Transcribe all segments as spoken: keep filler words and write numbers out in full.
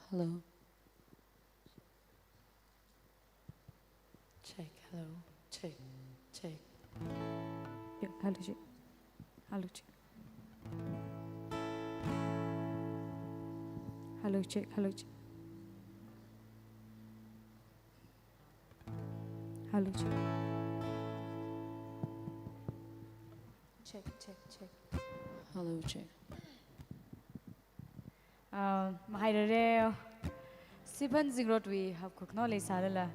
Hello. Check, hello. Check, check. Yo, hello, check. Hello, check. Hello, check, hello, check. Hello, check. Check, check, check. Hello, check. Ah, mahairare. Siphan zingrotwui hapkhokna leisālala,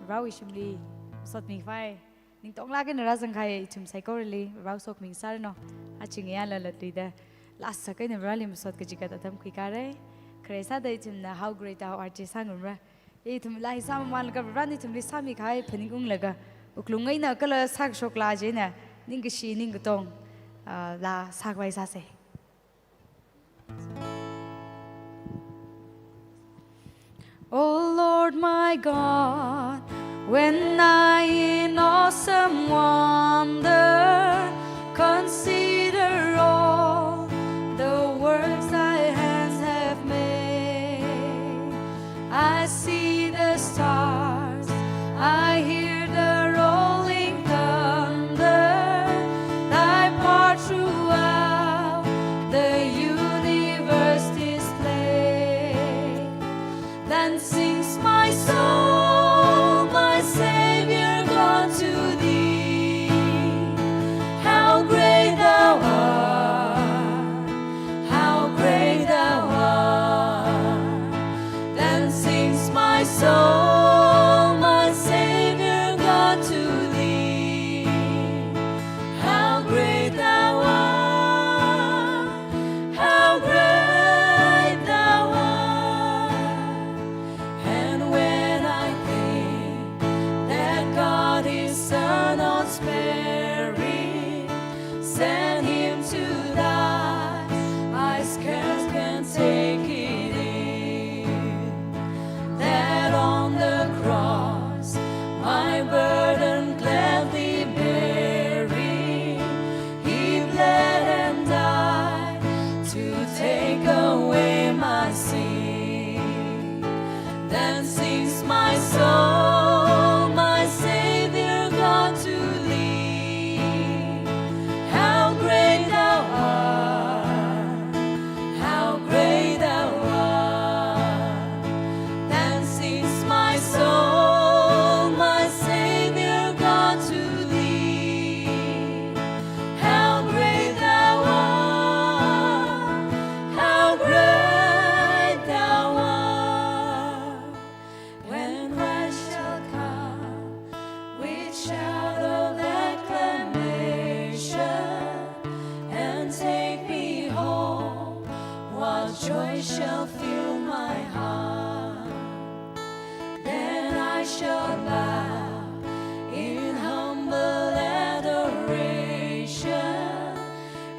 Varewui shimli masotmi khavai ningtonglāk eina rāzangkahai ithum saikorali Varena sokhami sāranu. Aja ngayā lalatluida lāsak eina Vareli masot kachikat atam khuikare. Khare sāda ithumna How Great Thou Art chi sāngarumra. Ithum laa hi sāmamānlaga Varena ithumli sāmikahai phaningunglaga, wuklung eina kala sākashok laa china, ningkashi ningkatong, ah, laa sākhavai sāsa. O Lord my God, when I in awesome wonder consider all the works thy hands have made, I see the stars, I hear the rolling thunder, thy power throughout the universe displayed. Then sings my soul, my Savior God, to thee, how great thou art, how great thou art. Then sings my soul, my Savior God, to thee, how great thou art, how great thou art. And when I think that God his Son unsparing sent him to die, I scarce can take it in, that on the cross, my burden gladly bearing, he bled and died to take away my sin. Then sings my soul, my Savior God, to thee, how great thou art, how great thou art. Then sings my soul, my Savior God, to thee, how great thou art, how great thou art. When Christ shall come with shout of acclamation and take me home, what joy shall fill my heart. Then I shall bow in humble adoration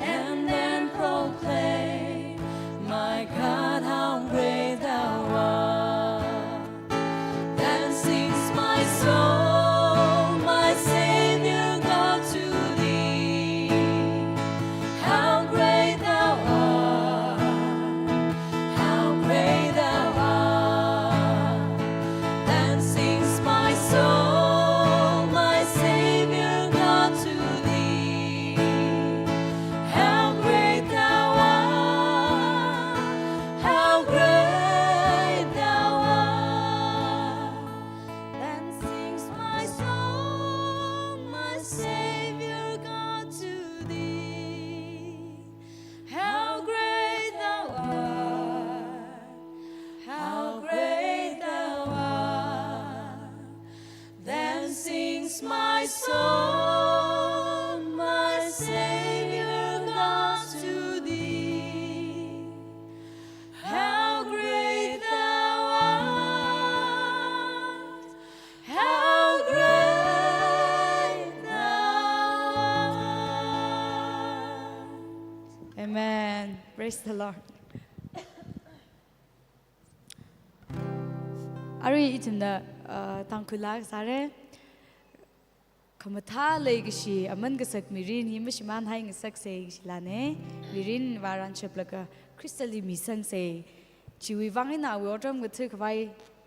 and then proclaim, my God, how great thou art. Then sings my soul, my Savior God, to thee, how great thou art, how great thou art. Then sings my soul, my Savior God, to thee, how great thou art, how great thou art. Then sings my soul, my Savior God, to thee, how great thou art, how great thou art. Then sings my soul, my Savior God, to thee, how great thou Praise the Lord. Arui ithumna, uh, Tangkhul laa sāra. Khamathā leikashi aman kasak mirin hi mashimānhai ngasaksei kashi laana. Mirin vāran shaplaga Khristali misangsa. Chiwui vang eina awui otram kathukhavai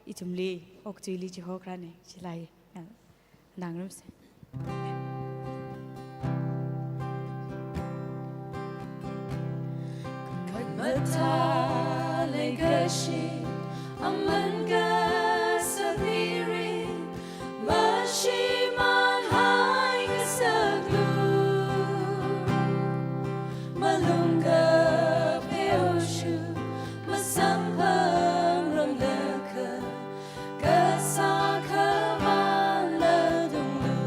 ithumli, okathuili chihokrana. Chila hi nganāngarumsa. Khamathā leikashi aman kasak mirin mashimānhai ngasaklu. Malung kapheo shu masamphangranglakha kasā khaman latunglu.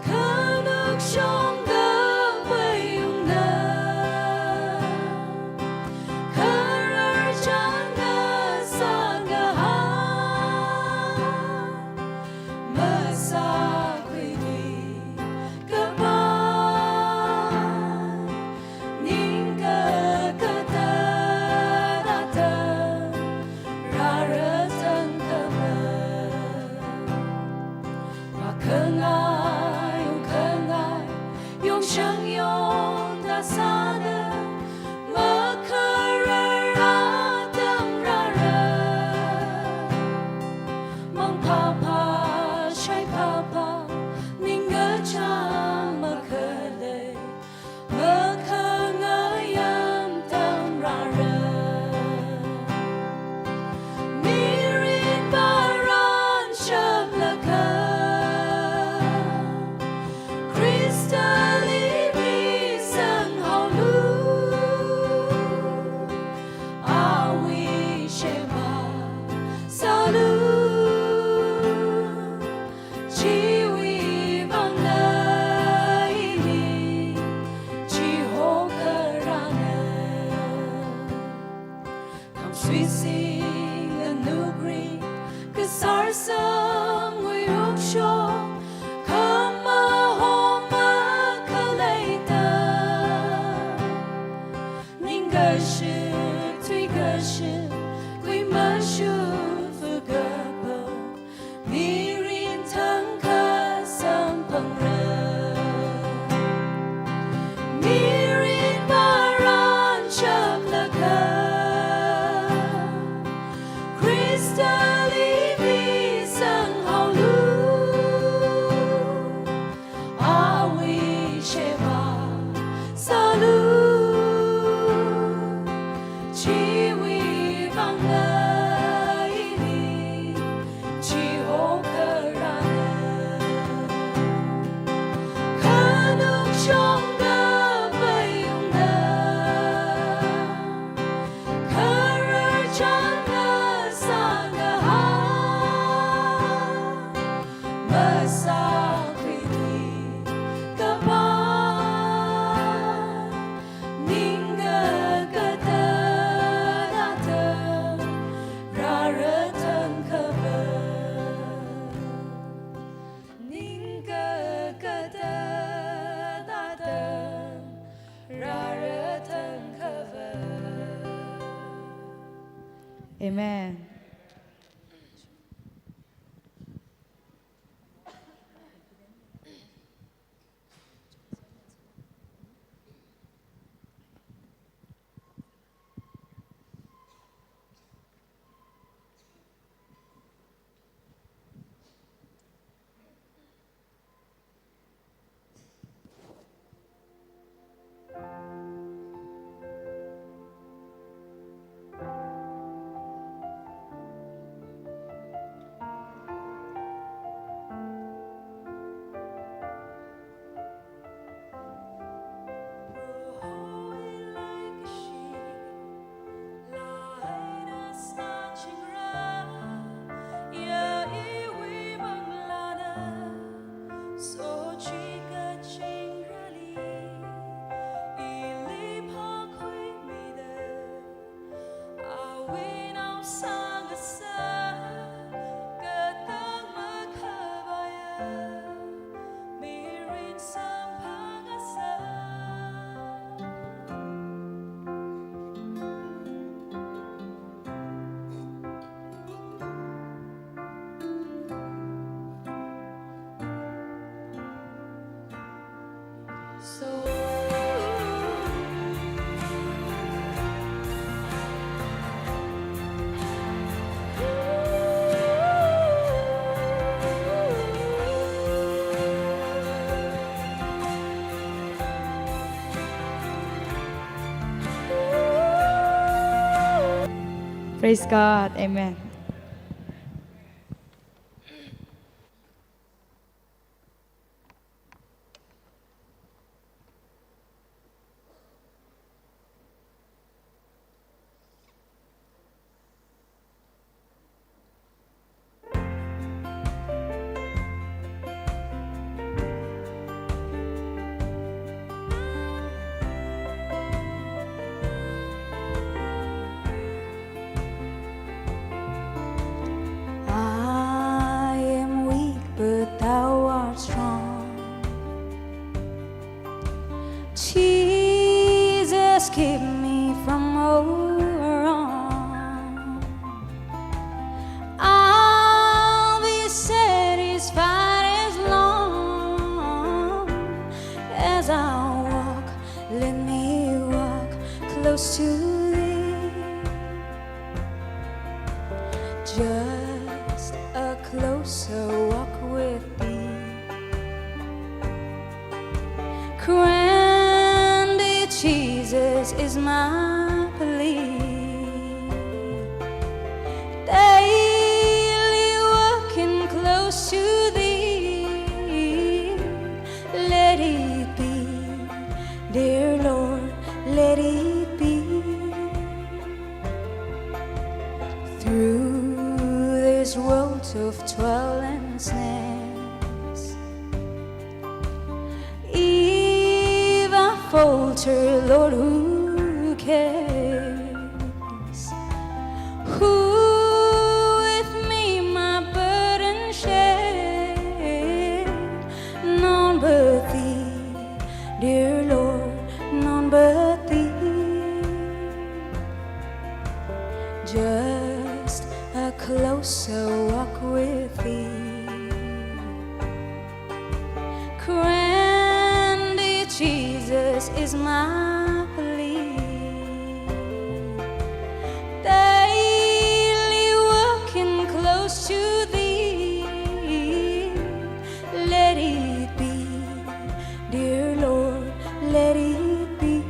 Khanuk shongkapei ungna khararchan ngasakahai masākhuithui kapai, ningkakatā atam rāra thangkhamei. Makhangai, yongkhangai, yongshang yongda sāda, makharar atam rāra. Mang phapha, shai phapha, ningkachāng makhalei, makhangai atam rāra. Mirin vāran shaplakha Khristali misanghaolu. Awui sheba sālu. Chiwui vangna ili chihokharana. Khamsui sing nganukri, kasār sangwui rukshong, khamahoma khaleita. Ningkashik, tuikashik, kui mashut fukapa, mirin thangkha samphangra. Mirin vāran shaplakha Khristali misanghaolu. Awui sheba sālu. Chiwui vangna ili chihokharana. Khanuk shongkapei ungna khararchan ngasakahai masākhuithui kapai, ningkakatā atam rāra thangkhamei. Ningkakatā atam rāra thangkhamei. Amen. Praise God. Amen. I am weak, but thou art strong. Jesus, keep me from all wrong. I'll be satisfied as long as I walk, let me walk close to thee. Just a closer walk with thee. Grant it, Jesus, is my plea. Daily walking close to thee. Let it be, dear Lord, let it be. Through this world of toil and snares, if I falter, Lord, who cares? Who with me my burden share? None but thee, dear Lord, none but thee. Just a closer walk with thee. Grant it, Jesus, is my plea. Daily walking close to thee. Let it be, dear Lord, let it be.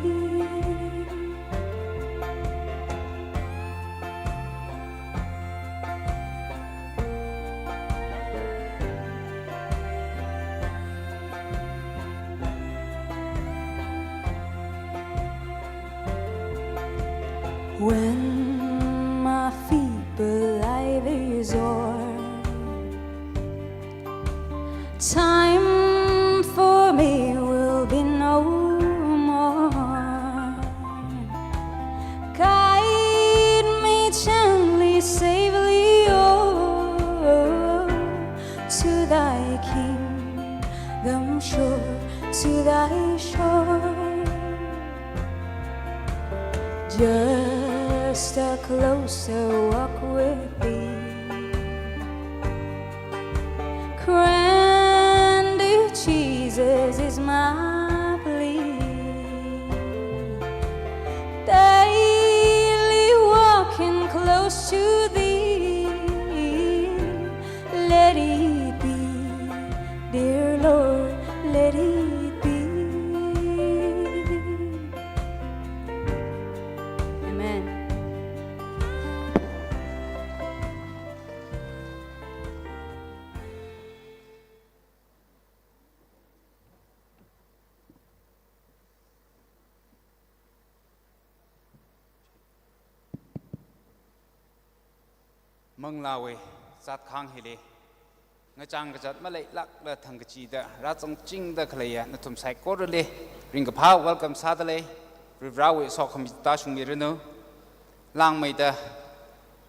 When my feeble life is o'er, time for me will be no more. Guide me gently, safely, oh, to thy kingdom shore, to thy shore. Just a closer walk with thee. Grant it, Jesus, is my plea. Daily walking close to thee. Let it be, dear Lord, let it be. Amen. Manglāwui zatkhāng hili ngachang kazat maleilākla thangkachida rāzangchingda khaleiya nathum saikorali ringkaphā welcome sādalei. Varivarāwui sokhami tāshungmiranu. Langmeida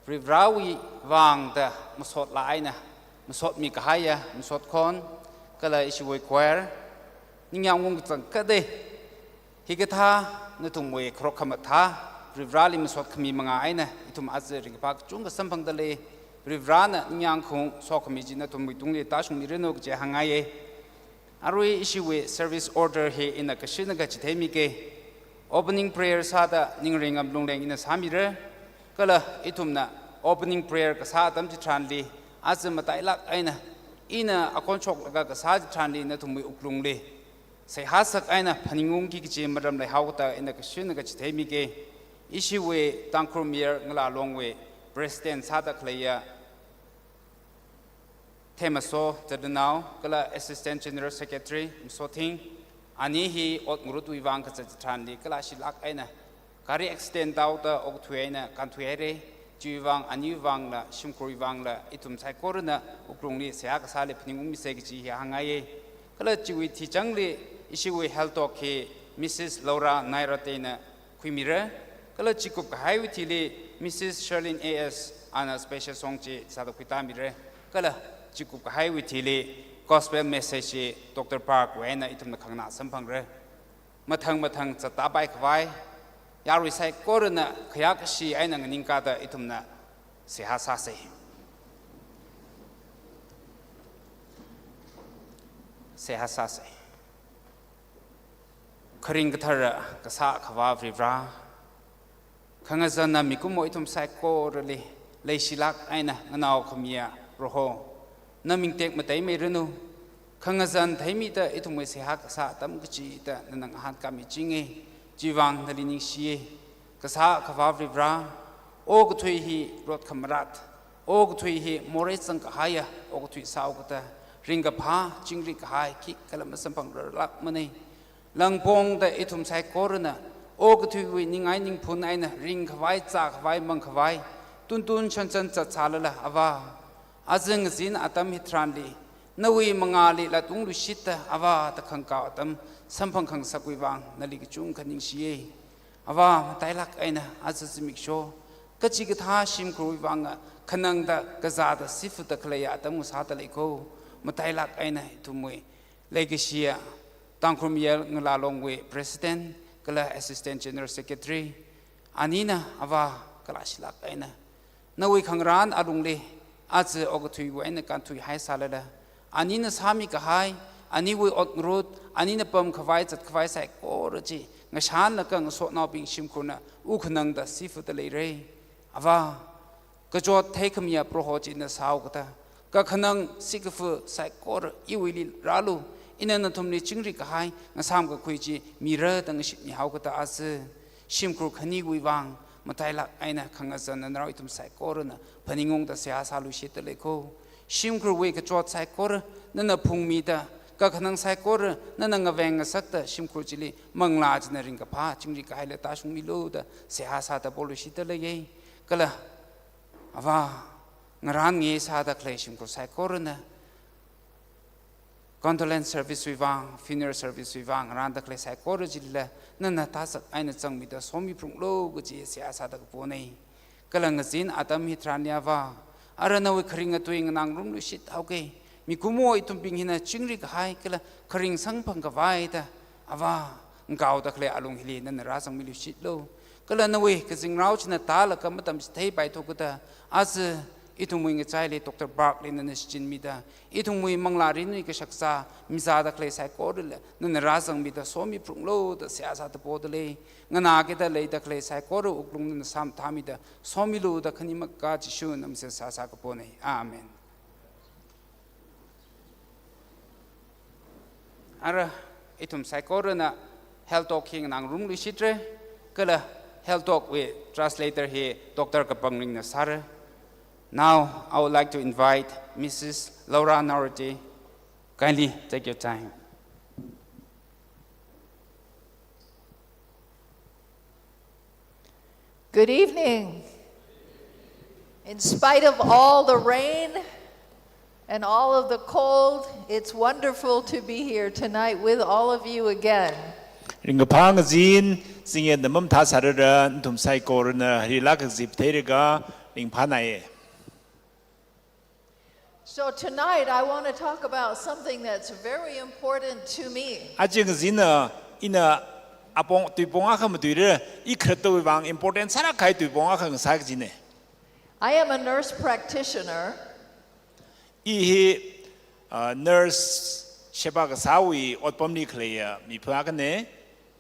Varivarāwui vangda masotlāk eina masotmi kahaiya masotkhon kala ishiwui choir ningyāng ungkazang kade. Hikathā nathumwui kharok khamathā Varivarāli masot khami manga eina ithum aja ringkaphā kachungkha samphangdalei. Varivarāna ningyāng khaung sokhami chi nathumwui tungli tāshungmiranu kaji hāngngaiye. Arui ishiwui service order hi ina kashinaka chitheimike. Opening prayer sāda Ningri Ngamlungleng ina sāmira. Kala ithumna opening prayer kasā atam chitharanli aja matailāk eina ina akhon shoklaga kasā chitharanli nathumwui wuklungli seihā sak eina phaningungki kaji maram leihaokada ina kashinaka chitheimike. Ishiwui Tangkhul Mayar Ngala Longwui President sāda khaleiya Themaso Tadunao, kala Assistant General Secretary Masothing, ani hi ot ngarutwui vang kazat chitharanli kala shilāk eina gari accident thaoda okathui eina kānthuihaira. Chiwui vang aniwui vangla, shimkhurwui vangla, ithum saikorana wuklungli seihā kasāli phaningungmisa kaji hi hāngngaiya. Kala chiwui thichangli ishiwui health talk hi Missus Laura Nairate na khuimira. Kala chikup kahaiwui thili Missus Sherlyn A S ana special song chi sāda khuitāmira. Kala chikup kahaiwui thili gospel message chi Doctor Park wui eina ithumna khanganā samphangra. Mathang mathang zattāpai khavai, yarui saikorana khayākashi eina nganingkāda ithumna seihā sāsa. Seihā sāsa. Kharing kathara kasā Akhava Varivara, khangazana mikumo ithum saikorali leishilāk eina nganao khamiya Proho, na ming tekmateimeiranu. Khangazan theimida ithumwui seihā kasā atam kachida nana ngahānkāmichinga. Chiwui vang nali ningshiya. Kasā Akhava Varivara, okathui hi rot khamarat, okathui hi morei zangkahaiya okathui sāhaokada, ringkaphā chingri kahai khikhala masamphangrarlākmana. Langpongda ithum saikorana okathuiwui ningai ningphun eina ringkhavai, zākhavai, mangkhavai, tuntun shanshan zatsālala, Ava, aja ngazin atam hitharanli nawui mangāli latungluishitta Ava da khangkao atam samphang khangasakwui vang nali kachungkha ningshiya. Ava, matailāk eina aja zimiksho kachikathā shimkhurwui vang khanangda kazāda sifuda khaleiya atam ngasāda leiko. Matailāk eina ithumwui leikashiya Tangkhul Mayar Ngalā Longwui President kala Assistant General Secretary, anina Ava, kala shilāk eina nawui khangarān alungli aja okathuiwui eina kānthuihai sālala, anina sāmi kahai, aniwui ot ngarut, anina pamkhavai zatkhavai saikora chi ngashanlaga ngasotnaobing shimkhurna wukhanangda sifuda leira. Ava, kachot theikhamiya Proho chi ina sāhaokada, kakhanang sikafu saikora iwuili rālu, ina nathumli chingri kahai ngasām kakhui chi mira da ngashitmihaokada aja shimkhur khaniwui vang matailāk eina khangazan nanarao ithum saikorana phaningungda seihā sāluishitta leiko. Shimkhurwui kachot saikora nana phungmida, kakhanang saikora nana ngaveng ngasakta shimkhur chili manglā china ringkaphā chingri kahaila tāshungmilu da seihā sāda poluishitta leiya. Kala Ava, ngarānngai sāda khalei shimkhur saikorana condolence service wui vang, funeral service wui vang ngarānda khalei saikora chilila nana tazak eina zangmida somiphalunglu kaji seihā sāda kapona. Kala ngazin atam hitharanli Ava, ara nawui kharinga tui nganāngarumluishit haoga. Mikumo ithumbing hina chingri kahai kala kharing samphang khavai da, Ava, ngaoda khalei alung hili nana rāzangmiluishitlu. Kala nawui kazingrao china tālaga matamchitheipaithu kada, aja ithumwui ngachaili Doctor Park li nana shichinmida, ithumwui manglā rinwui kashakazā mizāda khalei saikorali nana rāzangmida somiphalunglu da seihā sāda poda lei. Nganākida leida khalei saikora wuklung nana samphāmida somilu da khani makā Jishu namsel sāsā kapona. Amen. Ara, ithum saikorana health talk hi nganāngarumluishitra, kala health talk wui translator hi Doctor Kapangringna sāra. Now, I would like to invite Missus Laura Norty. Kindly take your time. Good evening. In spite of all the rain and all of the cold, it's wonderful to be here tonight with all of you again. Ringkaphā ngazin, zingyān da mamathā sārara, nathum saikorana harilāk kazip theilaga ringphānāya. So tonight I want to talk about something that's very important to me. Aja ngazin, ina apong, tuipong akha matuira, i khalattawui vang important sālāk kahai tuipong akha ngasā kajina. I am a nurse practitioner. I hi, uh, nurse sheba kasāwui otpamli khaleiya mipā akhana.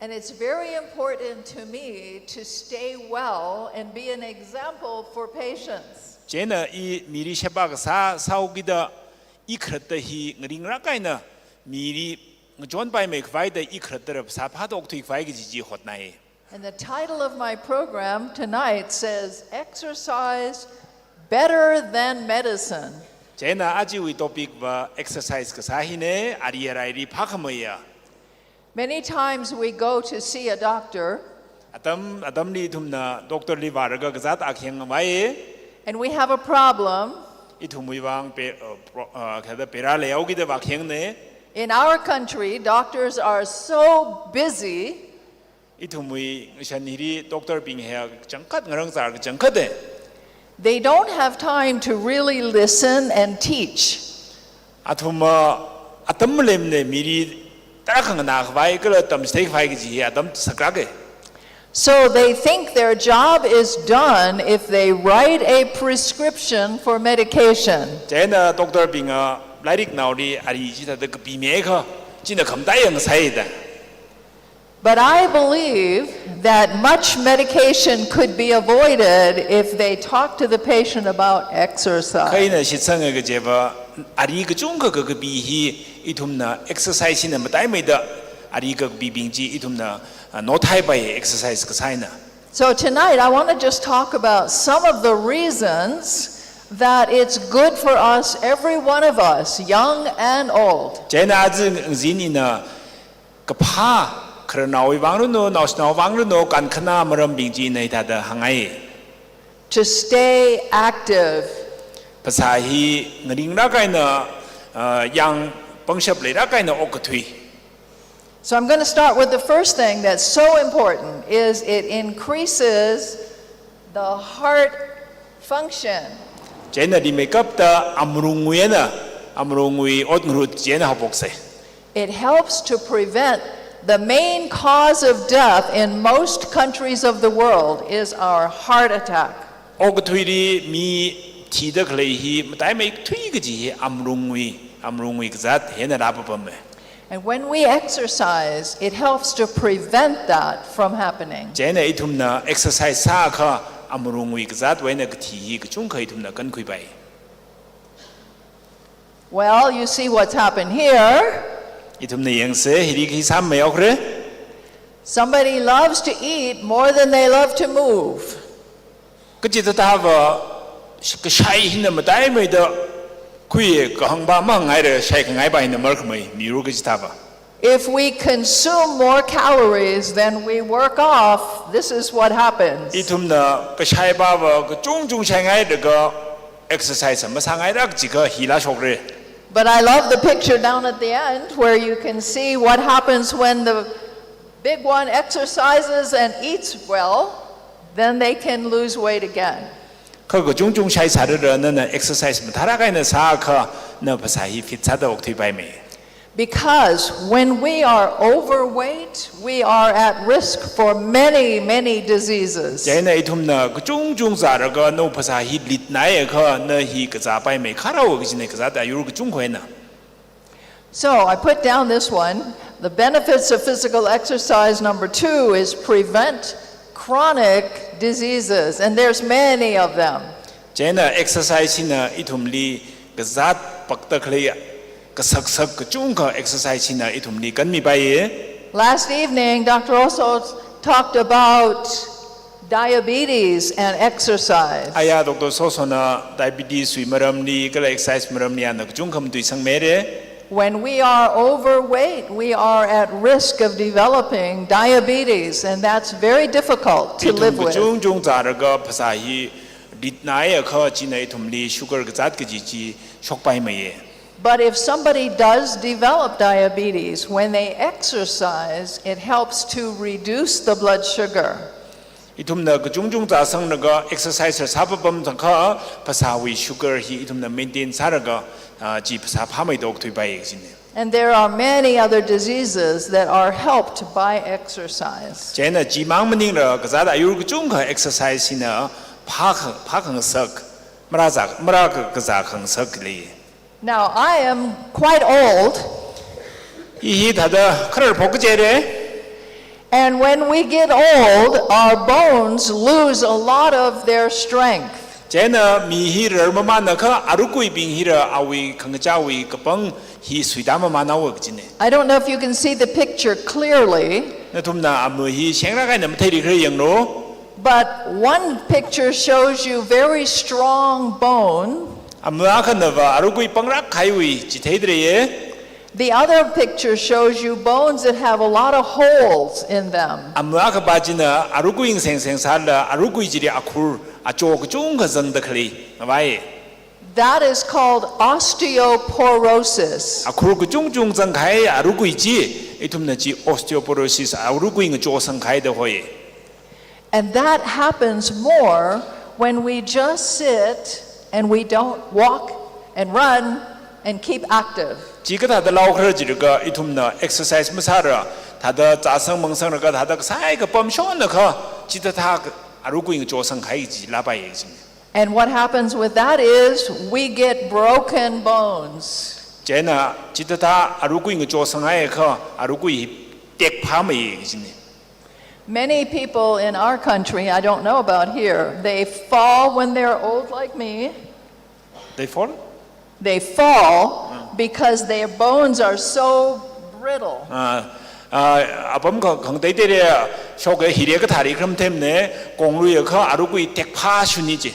And it's very important to me to stay well and be an example for patients. Chieina i mili sheba kasā sāhaokida i khalatta hi ngaringrāk eina mili ngachonpaimei khavai da i khalattara phasā phāda okthui khavai kaji chi hotnai. And the title of my program tonight says, Exercise Better than medicine. Chieina ajawui topic va exercise kasā hina, ari araili phākhameiya. Many times we go to see a doctor Atam atamli ithumna doctor li vālaga kazāt akha yangvai. And we have a problem. Ithumwui vang pe, uh, pro, uh, kaya bera leihaokida vākhayangna. In our country, doctors are so busy, Ithumwui ngashan hili doctor bing hi kachangkhat ngarang zar kachangkhat e. They don't have time to really listen and teach. Athum, uh, atam maleimana mili tarākha nganākhavai kala tamchithei khavai kaji hi atam saklāk e. So they think their job is done if they write a prescription for medication. Chieina doctor bingna lairiknaoli ari chithāda kapimikha, china khamataiya ngasai da. But I believe that much medication could be avoided if they talk to the patient about exercise. Kha ina shitsanga kajiva, ari kachungkha kakapi hi ithumna exercise hina mataimeida, ari kakapibing chi ithumna, uh, nothai pai exercise kasā eina. So tonight I want to just talk about some of the reasons that it's good for us, every one of us, young and old, Chieina aja ngazin ina kaphā, khararnaowui vang ranu, naoshinao vang ranu, kankhanā marambing chi ina hithāda hāngngai. to stay active. Phasā hi ngaringlāk eina, uh, yāng pangshap leilāk eina okkathui. So I'm going to start with the first thing that's so important is it increases the heart function. Chieina rimeikapta amrungwui eina, amrungwui ot ngarut chieina haophoksa. It helps to prevent the main cause of death in most countries of the world is our heart attack. Okkathuili mi thida khalei hi mataimeithui kaji hi amrungwui, amrungwui kazāt hina rāpapama. And when we exercise, it helps to prevent that from happening. Chieina ithumna exercise sākha amrungwui kazātwui eina kathi hi kachungkha ithumna kankhuipai. Well, you see what's happened here. Ithumna yangsa, hili khi sāmeihaokra. Somebody loves to eat more than they love to move. Kachithāva kashai hina mataimeida khui kahāngva mahāngngaira, shaikhangai pa hina markhamei, miru kachithāva. If we consume more calories than we work off, this is what happens. Ithumna kashai pava kachungchung shaingailaga exercise masāngailāk jiakha hila shokra. But I love the picture down at the end where you can see what happens when the big one exercises and eats well, then they can lose weight again. Kha kachungchung shaisālala nana exercise mathālāk eina sākha na phasā hi fit sāda okthuipaimei. Because when we are overweight, we are at risk for many, many diseases. Chieina ithumna kachungchung zālaga na phasā hi litnaiakha na hi kazāpaimei kharao kajina kazāt ayur kachungkha eina. So I put down this one. The benefits of physical exercise number two is prevent chronic diseases, and there's many of them. Chieina exercise hina ithumli kazāt pakta khalei kasaksak kachungkha exercise hina ithumli kanmipaiya. Last evening, Doctor Oso talked about diabetes and exercise. Aya Doctor Sosona diabetes wui maramli kala exercise maramli ana kachungkha matuisangmeira. When we are overweight, we are at risk of developing diabetes, and that's very difficult to live with. Ithum kachungchung zālaga phasā hi litnaiakha china ithumli sugar kazāt kaji chi shokpaimeiya. But if somebody does develop diabetes, when they exercise, it helps to reduce the blood sugar. Ithumna kachungchung zāsanglaga exercise sāpapam thangkha phasāwui sugar hi ithumna maintain sālaga, ah, chi phasā phāmeida okthuipai kajina. And there are many other diseases that are helped by exercise. Chieina chimang maningla kazāt ayur kachungkha exercise hina phākha, phākhangasak, marāzā, marā ka, kazā khangasak lei. Now, I am quite old. I hithāda khararphok kaji haira. And when we get old, our bones lose a lot of their strength. Chieina mi hi rarmamanakha arukuibing hila awui khangachāwui kapang hi suitā mamanhaowa kajina. I don't know if you can see the picture clearly. Nathumna ama hi shenglāk eina matheili khala yanglu. But one picture shows you very strong bone. Amā akhanava arukui pangrak kahaiwui chi theidalei ye. The other picture shows you bones that have a lot of holes in them. Amā akhapa china arukui ngaseng seng sālala arukui chili akhur acho kachungkha zangda khalei ngavai. That is called osteoporosis. Akhur kachungchung zangkahai arukui chi, ithumna chi osteoporosis, arukui ngachosang kahai da hoi. And that happens more when we just sit and we don't walk and run and keep active. Chi kathāda laokhala jilaga ithumna exercise masāla, thāda chāsang mangsanglakha, thāda kasai kapam shonakha, chithāda arukui ngachosang kahai chi lāpai ye chi. And what happens with that is we get broken bones. Chieina chithāda arukui ngachosang haiakha, arukui hi tekphāmei ye chi. Many people in our country, I don't know about here, they fall when they're old like me. They fall? They fall because their bones are so brittle. Ah, ah, apam kha khangateiteili shoka hili kathāli kharam themne, kongluiakha arukui tekphā shuni chi.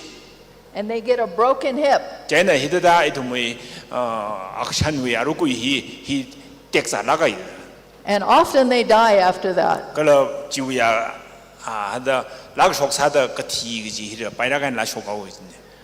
And they get a broken hip. Chieina hithāda ithumwui, ah, akshanwui arukui hi, hi tekzālāka. And often they die after that. Kala chiwui a, ah, hithāda lākshok sāda kathi kaji hila pailāk eina lāshok haowa.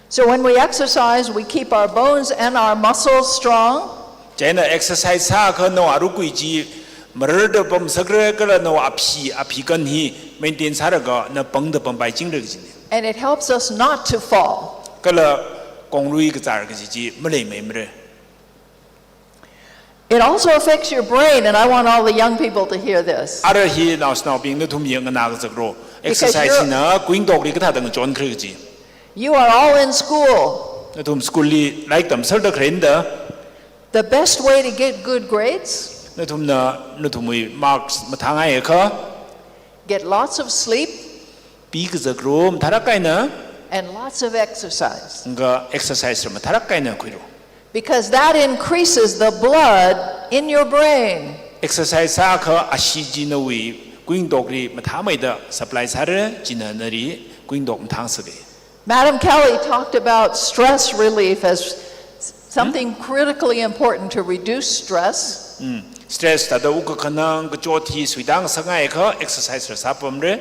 So when we exercise, we keep our bones and our muscles strong. Chieina exercise sāakha nawui arukui chi mararda pamsakra kala nawui aphī, aphī kan hi maintain sālaga na pangda pampaichingla kaji. And it helps us not to fall. Kala konglui kazār kaji chi maleimeimara. It also affects your brain, and I want all the young people to hear this. Ara hi naoshinaobing nathum yangnganā kazakro. Because exercise you're na kuingatokli kathāda ngachonkhare kaji. You are all in school. Nathum school li lairik tamserda khalei eina. The best way to get good grades, nathumna, nathumwui marks mathāngai akha, get lots of sleep, pi kazakro mathālāk eina, and lots of exercise. Kha exercise mathālāk eina khuiro. Because that increases the blood in your brain. Exercise sāakha ashee chi nawui kuingatokli mathāmeida supply sāra, china nali kuingatok mathāngasaka. Madam Kelly talked about stress relief as something critically important to reduce stress. Mm. Stress thāda wukkhanang kachot hi suitāngasakngai akha exercise la sāpamra.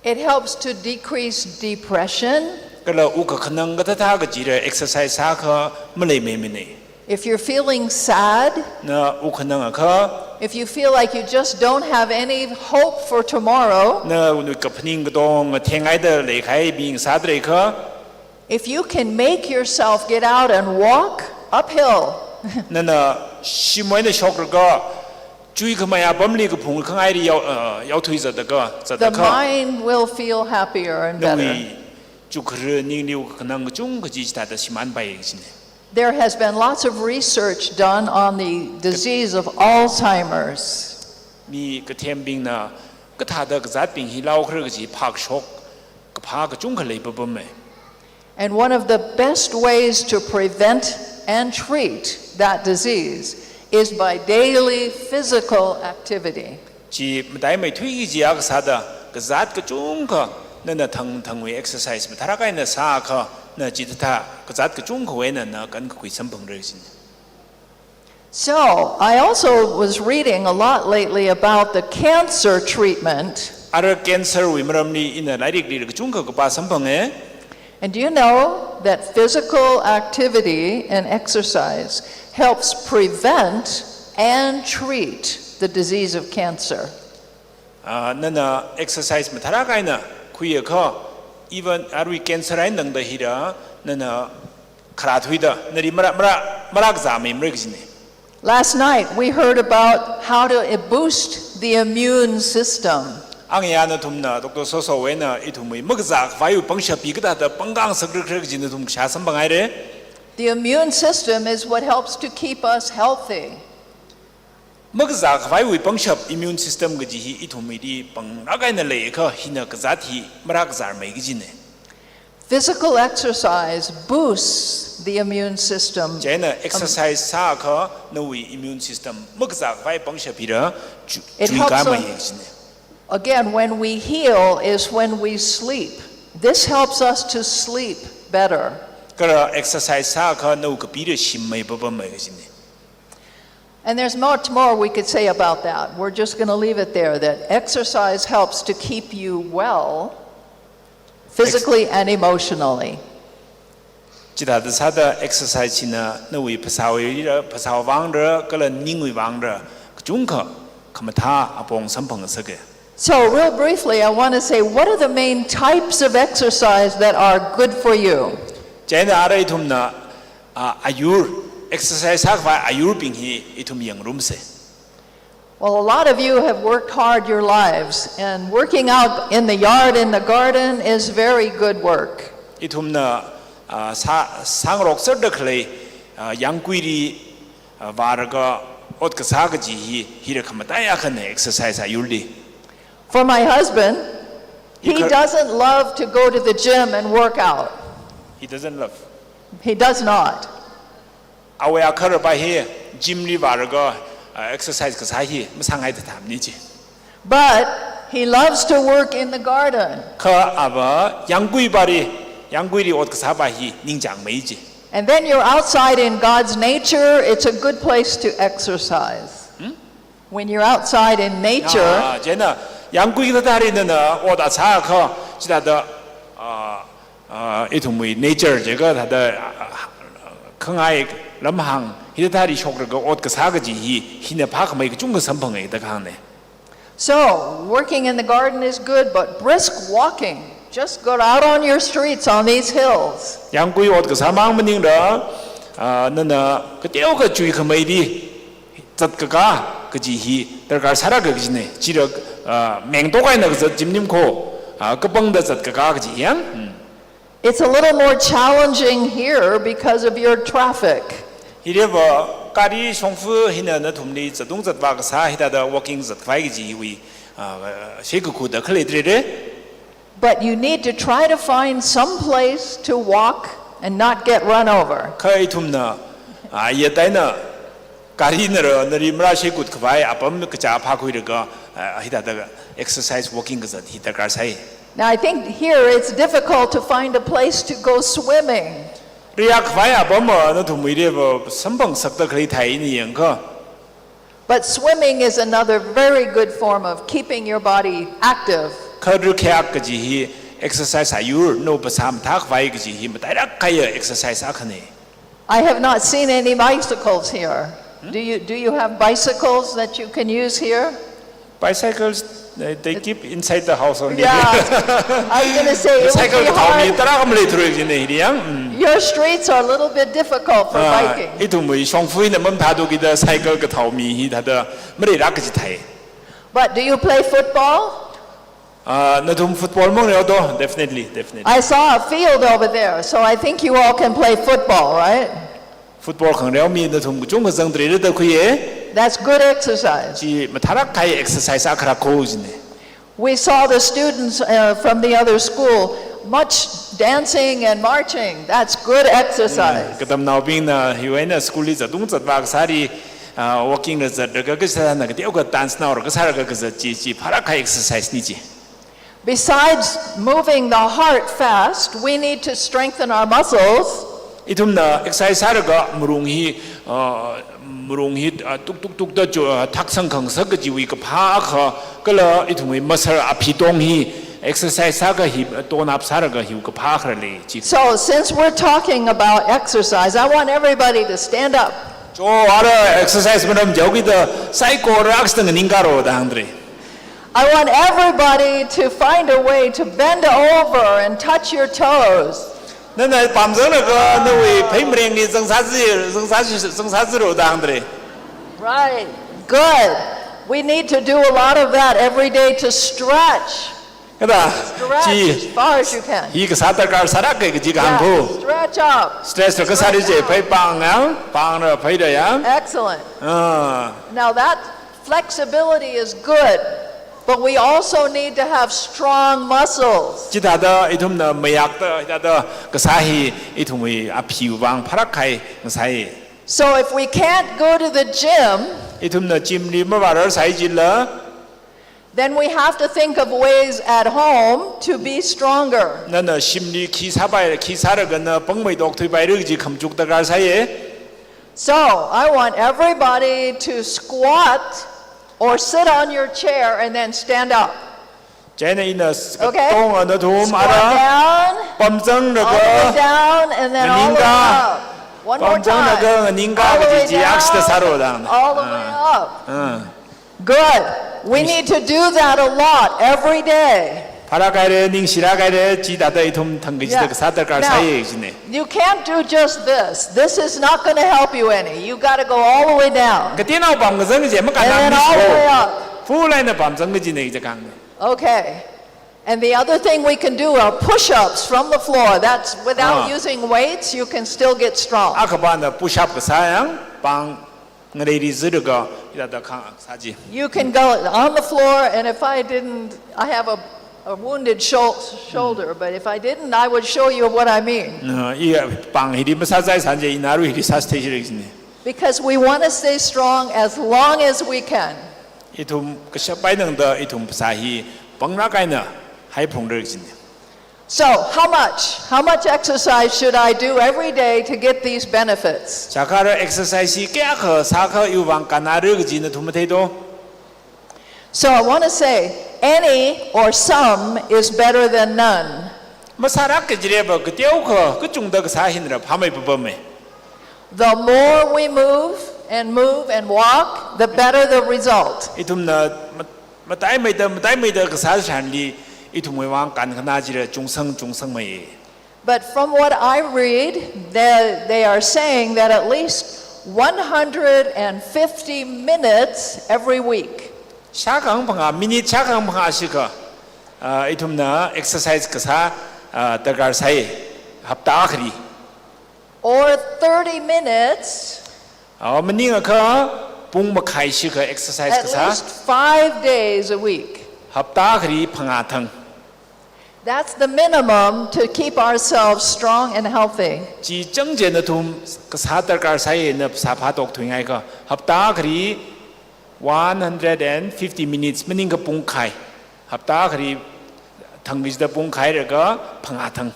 It helps to decrease depression. Kala wukkhanang kathāda kajila exercise sāakha maleimeimana. If you're feeling sad, na wukkhanang akha, if you feel like you just don't have any hope for tomorrow, nawui kaphaning katong ngatheng haida leikahai bing sāda leiakha, if you can make yourself get out and walk uphill, nana shimwui eina shoklaga chuikhamei apamli kaphung khangaili yao, uh, yaothui zatlaga, the zatlaga, mind will feel happier and better. Nawui chukhara ningli wukkhanang kachungkha chi chithāda shimānpai ye chi. There has been lots of research done on the disease of Alzheimer's. Mi kathembingna kathāda kazātbing hi laokhara kaji phākashok kaphā kachungkha leipapama. And one of the best ways to prevent and treat that disease is by daily physical activity. Chi mataimeithui kaji akha sāda, kazāt kachungkha nana thangthangwui exercise mathālāk eina sāakha, na chithāda kazāt kachungkhawui eina na kankakhui samphangra kaji. So, I also was reading a lot lately about the cancer treatment. Ara cancer wui maramli ina lairikli kachungkha kapā samphanga. And do you know that physical activity and exercise helps prevent and treat the disease of cancer? Ah, nana exercise mathālāk eina khuiakha, even arui cancer eina tangda hira, nana kharā thuida, nali mara, mara, mara kazāmeimara kajina. Last night, we heard about how to boost the immune system. Angayā nathumna, Doctor Soso eina ithumwui makazā khavaiwui pangshap hi kathāda pangkāngasakra khala kaji nathum kashā samphanghaira. The immune system is what helps to keep us healthy. Makazā khavaiwui pangshap immune system kaji hi ithumwuili panglāk eina leiakha hina kazāt hi mara kazārmei kajina. Physical exercise boosts the immune system. Chieina exercise sāakha nawui immune system makazā khavai pangshap hila chu-, It helps chuikāmei us kajina. Again, when we heal is when we sleep. This helps us to sleep better. Kala exercise sākha nawui kapira shimmei papamei kajina. And there's much more we could say about that. We're just going to leave it there, that exercise helps to keep you well physically and emotionally. Chithāda sāda exercise china nawui phasāwui ra, phasāwui vang ra, kala ningwui vang ra, kachungkha khamathā apong samphang sāka. So, real briefly, I want to say, what are the main types of exercise that are good for you? Chieina ara ithumna, ah, ayur, exercise sākhavai ayurbing hi ithum yangrumsa. Well, a lot of you have worked hard your lives, and working out in the yard, in the garden, is very good work. Ithumna, ah, sā, sāngarok serda khalei, ah, yangkuili, ah, vālaga ot kasā kaji hi, hila khamataiya akhana exercise ayurli. For my husband, he Because doesn't love to go to the gym and work out. He doesn't love. He does not. Awui agahara pa hi gym li vālaga, ah, exercise kasā hi masāngai da thāmni chi. But he loves to work in the garden. Kha ava yangkui pali, yangkuili ot kasā pa hi ningchāngmei chi. And then you're outside in God's nature, it's a good place to exercise. When you're outside in nature, Ah, chieina yangkui thāda tharin nana ot kasā kha, chithāda, ah, ah, ithumwui nature jiakha thāda, ah, khangai lamhāng hithāli shoklaga ot kasā kaji hi, hina phākhamei kachungkha samphanga da kahāngna. So, working in the garden is good, but brisk walking, just go out on your streets on these hills. Yangkui ot kasā mang maningla, ah, nana kateokha chuikhameili zatkakā kaji hi darkar sāra kajina. Chila, ah, mengtok eina kazat gym nimkho, ah, kapangda zatkakā kaji yang. Hmm. It's a little more challenging here because of your traffic. Hiliva gari shongfa hina nathumli zatung zatvā kasā hithāda walking zatkhavai kaji hiwui, ah, shei kakhuda khalei trere. But you need to try to find some place to walk and not get run over. Kha ithumna, ah, yataina gari nara nali marāshei kutkhavai apam kachā phākhuilaga, ah, hithāda exercise walking kazat hi darkar sai. Now, I think here it's difficult to find a place to go swimming. Riyakhavai apam, ah, nathumwuiliva samphang sakda khalei thai ina yangakha. But swimming is another very good form of keeping your body active. Kha rikhayak kaji hi exercise ayur, nawui phasā mathākhavai kaji hi matailāk kahaiya exercise akhana. I have not seen any bicycles here. Do you, do you have bicycles that you can use here? Bicycles, they, they keep inside the house only. Yeah. I was gonna say, it would Cycle be kathao mi hard. tarākha maleithura kajina hili yang. Hmm. Your streets are a little bit difficult for Ah, biking. ithumwui shongfa hina maphāthuakida cycle kathao mi hithāda maleilāk kaji thai. But do you play football? Ah, nathum football mangreo do, definitely, definitely. I saw a field over there, so I think you all can play football, right? Football khangareo mi nathum kachungkha zangda leira da khuiya. That's good exercise. Chi mathālāk kahai exercise akharakho jina. We saw the students, uh, from the other school, much dancing and marching. That's good exercise. Katamnaobingna hiwui eina school li zatung zatvā kasāli, ah, walking la zatlaga kasāna kateokha dance naolaga sālaga kazat chi, chi phālāk kahai exercise na chi. Besides moving the heart fast, we need to strengthen our muscles. Ithumna exercise sālaga malung hi, ah, malung hi, ah, tuk tuk tukda chu, ah, thaksang khangasak kajiwui kaphā akha, kala ithumwui muscle aphitong hi exercise sākha hi, ah, tone up sālaga hiwui kaphā akha lei chi. So, since we're talking about exercise, I want everybody to stand up. Cho ara exercise maram jaokida saikora akha sāda nganingkaro da hāngdalei. I want everybody to find a way to bend over and touch your toes. Nana pamzanglaga nawui phei marengli zangsāzi, zangsāzi, zangsāziro da hāngdalei. Right. Good. We need to do a lot of that every day to stretch. Kada, Stretch chi, as far as you can. hi kasā darkar sālāka kaji Yeah, kahāngkho. Stretch up. Stretch la kasāli chi, phei pāng yang, pāng la phei da yang. Excellent. Ah. Now that flexibility is good, but we also need to have strong muscles. Chithāda ithumna mayakta, hithāda kasā hi ithumwui aphiwui vang phālāk kahai ngasai. So if we can't go to the gym, Ithumna gym li mavārar sai jila, Then we have to think of ways at home to be stronger. Nana shimli khi sāpai, khi sālaga na pāngmeithuipaira kaji khamachuk darkar sāya. So, I want everybody to squat or sit on your chair and then stand up. Chieina ina s-, Okay? katonga nathum Squat ara down. Pamzanglaga All the way down and then all the way nganingkā. Up. One more time. Pamzanglaga nganingkā All the way kaji chi down, akshita sālu dang. All the way Ah. up. Ah. Good. We need to do that a lot every day. Pharākhaira, ningshirākhaira, chithāda ithum thang kachida Yeah. kasā darkar Now, sāya kajina. You can't do just this. This is not gonna help you any. You gotta go all the way down. Kateonao pamkazang chi makānna And then all the way up. Full eina pamzang kajina chi kang. Okay. And the other thing we can do are push-ups from the floor. That's without Ah. using weights, you can still get strong. Akhava na push-up kasā yang, pāng ngareiri zirga, hithāda khang sā chi. You can go on the floor, and if I didn't, I have a, a wounded shou-, shoulder, but if I didn't, I would show you what I mean. Na, i pāng hili masāzai san chi, ina aruihili sāsthei shira kajina. Because we wanna stay strong as long as we can. Ithum kashap eina tangda ithum phasā hi pānglāk eina haiphungra kajina. So, how much? How much exercise should I do every day to get these benefits? Chākhara exercise hi kayākha sākha iwui vang kannara kaji nathum matheido. So, I wanna say, any or some is better than none. Masālāk kajireba kateokha, kachungda kasā hina phāmei papamei. The more we move and move and walk, the better the result. Ithumna mat-, mataimeida, mataimeida kasā tharanli, ithumwui vang kankhana chira chungsang, chungsangmei. But from what I read, they, they are saying that at least one hundred fifty minutes every week. Shākha phangā, minute shākha phangā shikha, ah, ithumna exercise kasā, ah, darkar sāi, hapta akhali. Or thirty minutes. Ah, maningakha pung makhai shikha exercise kasā. At least five days a week. Hapta akhali phangā thang. That's the minimum to keep ourselves strong and healthy. Chi chang chi nathum kasā darkar sāi na phasā phātokthuingaikha. Hapta akhali one hundred fifty minutes, maningakha pung khai. Hapta akhali thang kachida pung khai laga phangā thang.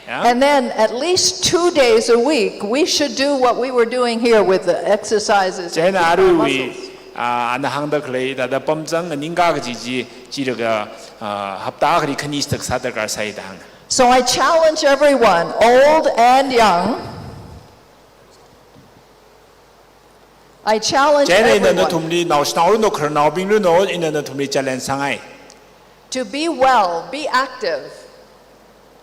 Yeah? And then at least two days a week, we should do what we were doing here with the exercises to Chieina keep our aruiwui, muscles. Ah, ana hāngda khalei, thāda pamzang, nganingkā kaji chi, chi laga, ah, hapta akhali khani shida kasā darkar sāi da hānga. So I challenge everyone, old and young. I challenge Chieina ina everyone. Nathumli, naoshinao runo, khararnaobing runo, ina nathumli challenge sāngai. To be well, be active.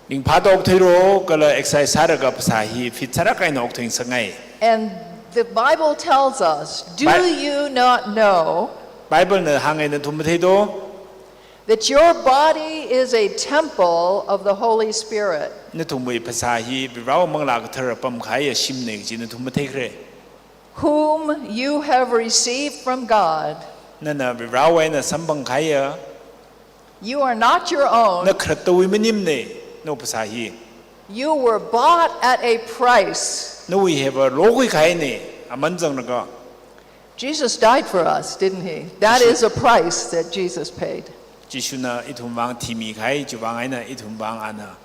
Ringphāda okthuilu, kala exercise sālaga phasā hi fit sālāk eina okthuingasakngai. And the Bible tells us, do Bi- you not know Bible na hānga nathum matheido? That your body is a temple of the Holy Spirit. Nathumwui phasā hi Varivarāwui Manglā Kathara pamkahaiya shimna kaji nathum matheikhala. Whom you have received from God. Nana Varivarāwui eina samphangkahaiya. You are not your own. Na khalattawui maningmana, nawui phasā hi. You were bought at a price. Nawui hiva lokhuikahaina, aman zanglaga. Jesus died for us, didn't he? That Jisu- is a price that Jesus paid. Jishuna ithum vang thimikahai, chiwui vang eina ithum vang ana,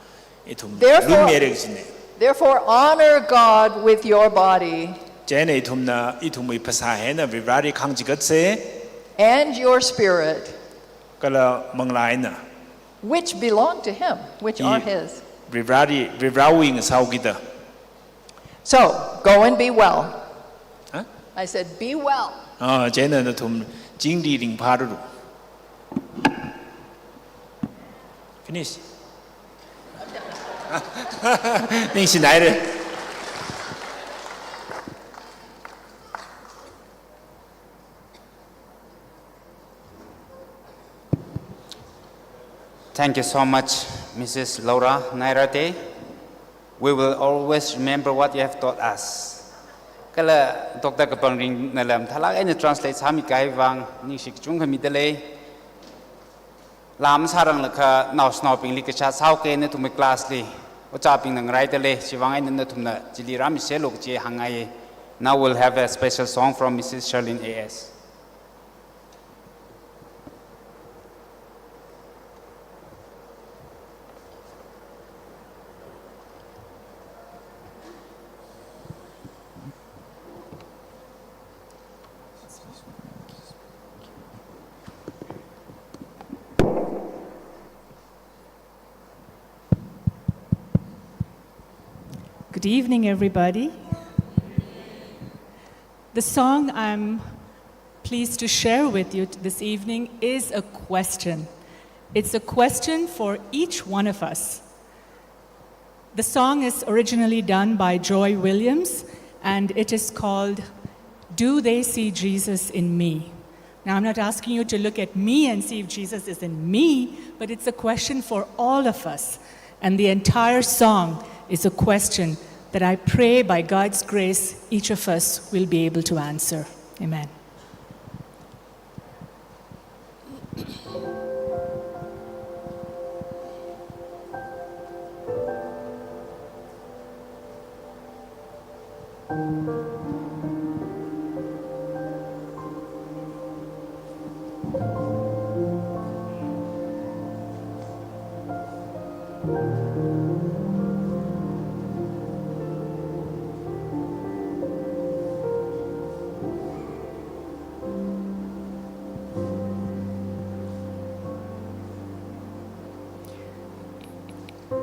ithum Therefore, lungmeira kajina. Therefore, honor God with your body. Chieina ithumna, ithumwui phasā eina Varivarāli khangachikatsa. And your spirit. Kala manglā eina. Which belong to him, which are his. Varivarāli, Varivarāwui ngasāhaokida. So, go and be well. Huh? I said, be well. Ah, chieina nathum chingri ringphālu. Finish. Ningshinaira. Thank you so much, Missus Laura Nairate. We will always remember what you have taught us. Kala Doctor Kapangringna lam thalak eina translate sāmikahai vang ningshi kachungkha midalei. Lam sāranglakha naoshinaobingli kashā sāhaoke nathumwui class li. Ojābingna ngaraidalei, chiwui vang eina nathumna chili rāmiselu kaji hāngngai. Now we'll have a special song from Missus Sherlyn A S. Good evening, everybody. The song I'm pleased to share with you t-, this evening is a question. It's a question for each one of us. The song is originally done by Joy Williams, and it is called "Do They See Jesus in Me?" Now, I'm not asking you to look at me and see if Jesus is in me, but it's a question for all of us. And the entire song is a question that I pray by God's grace each of us will be able to answer. Amen.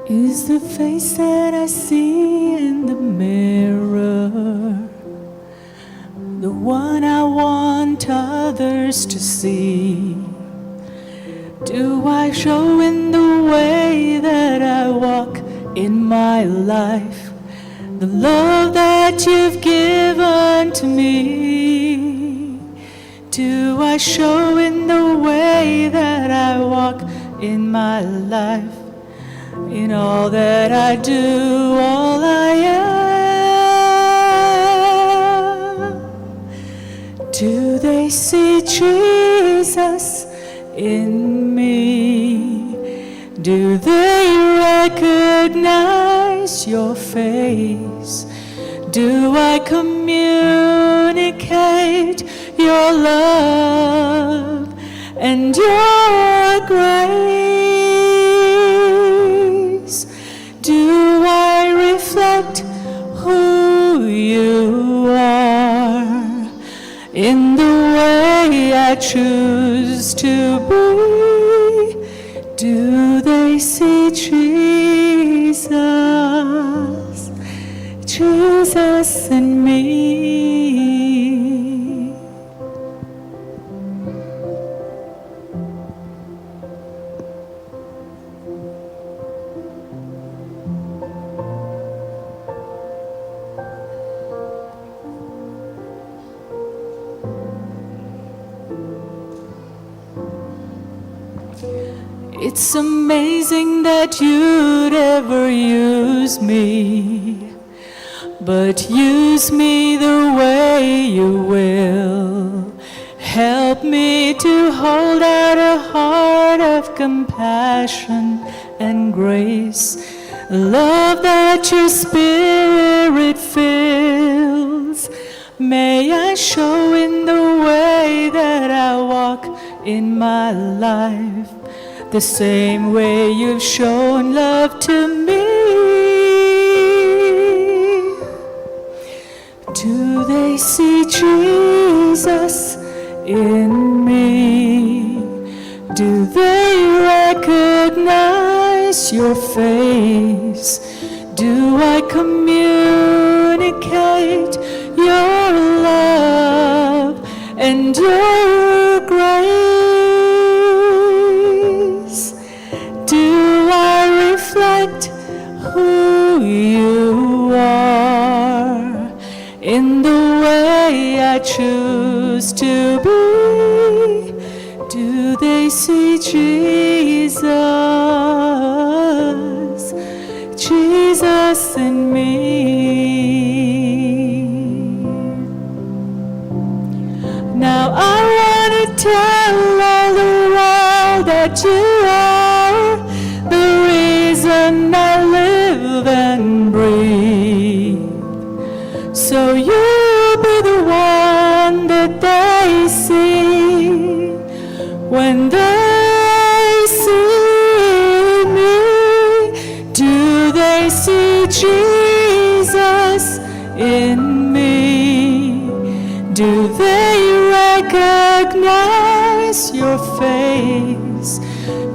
Is the face that I see in the mirror the one I want others to see? Do I show in the way that I walk in my life the love that you've given to me? Do I show in the way that I walk in my life, in all that I do, all I am? Do they see Jesus in me? Do they recognize your face? Do I communicate your love and your grace? Do I reflect who you are in the way I choose to be? Do they see Jesus, Jesus in me? It's amazing that you'd ever use me, but use me the way you will. Help me to hold out a heart of compassion and grace, love that your spirit fills. May I show in the way that I walk in my life the same way you've shown love to me. Do they see Jesus in me? Do they recognize your face? Do I communicate your love and your grace? Do I reflect who you are in the way I choose to be? Do they see Jesus, Jesus in me? Now I wanna tell all the world that you are the reason I live and breathe. So you'll be the one that they see when they see me. Do they see Jesus in me? Do they recognize your face?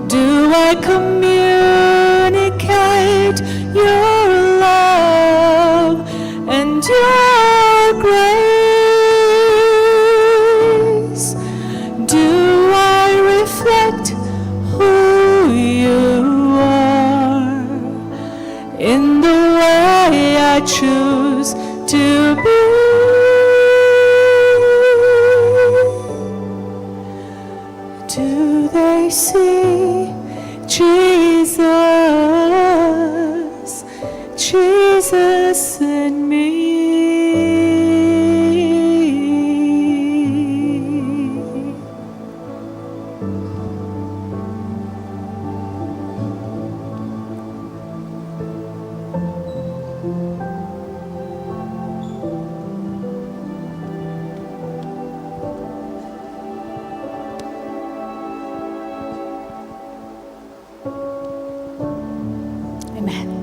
Do I communicate your love See Jesus, Jesus in me. Amen.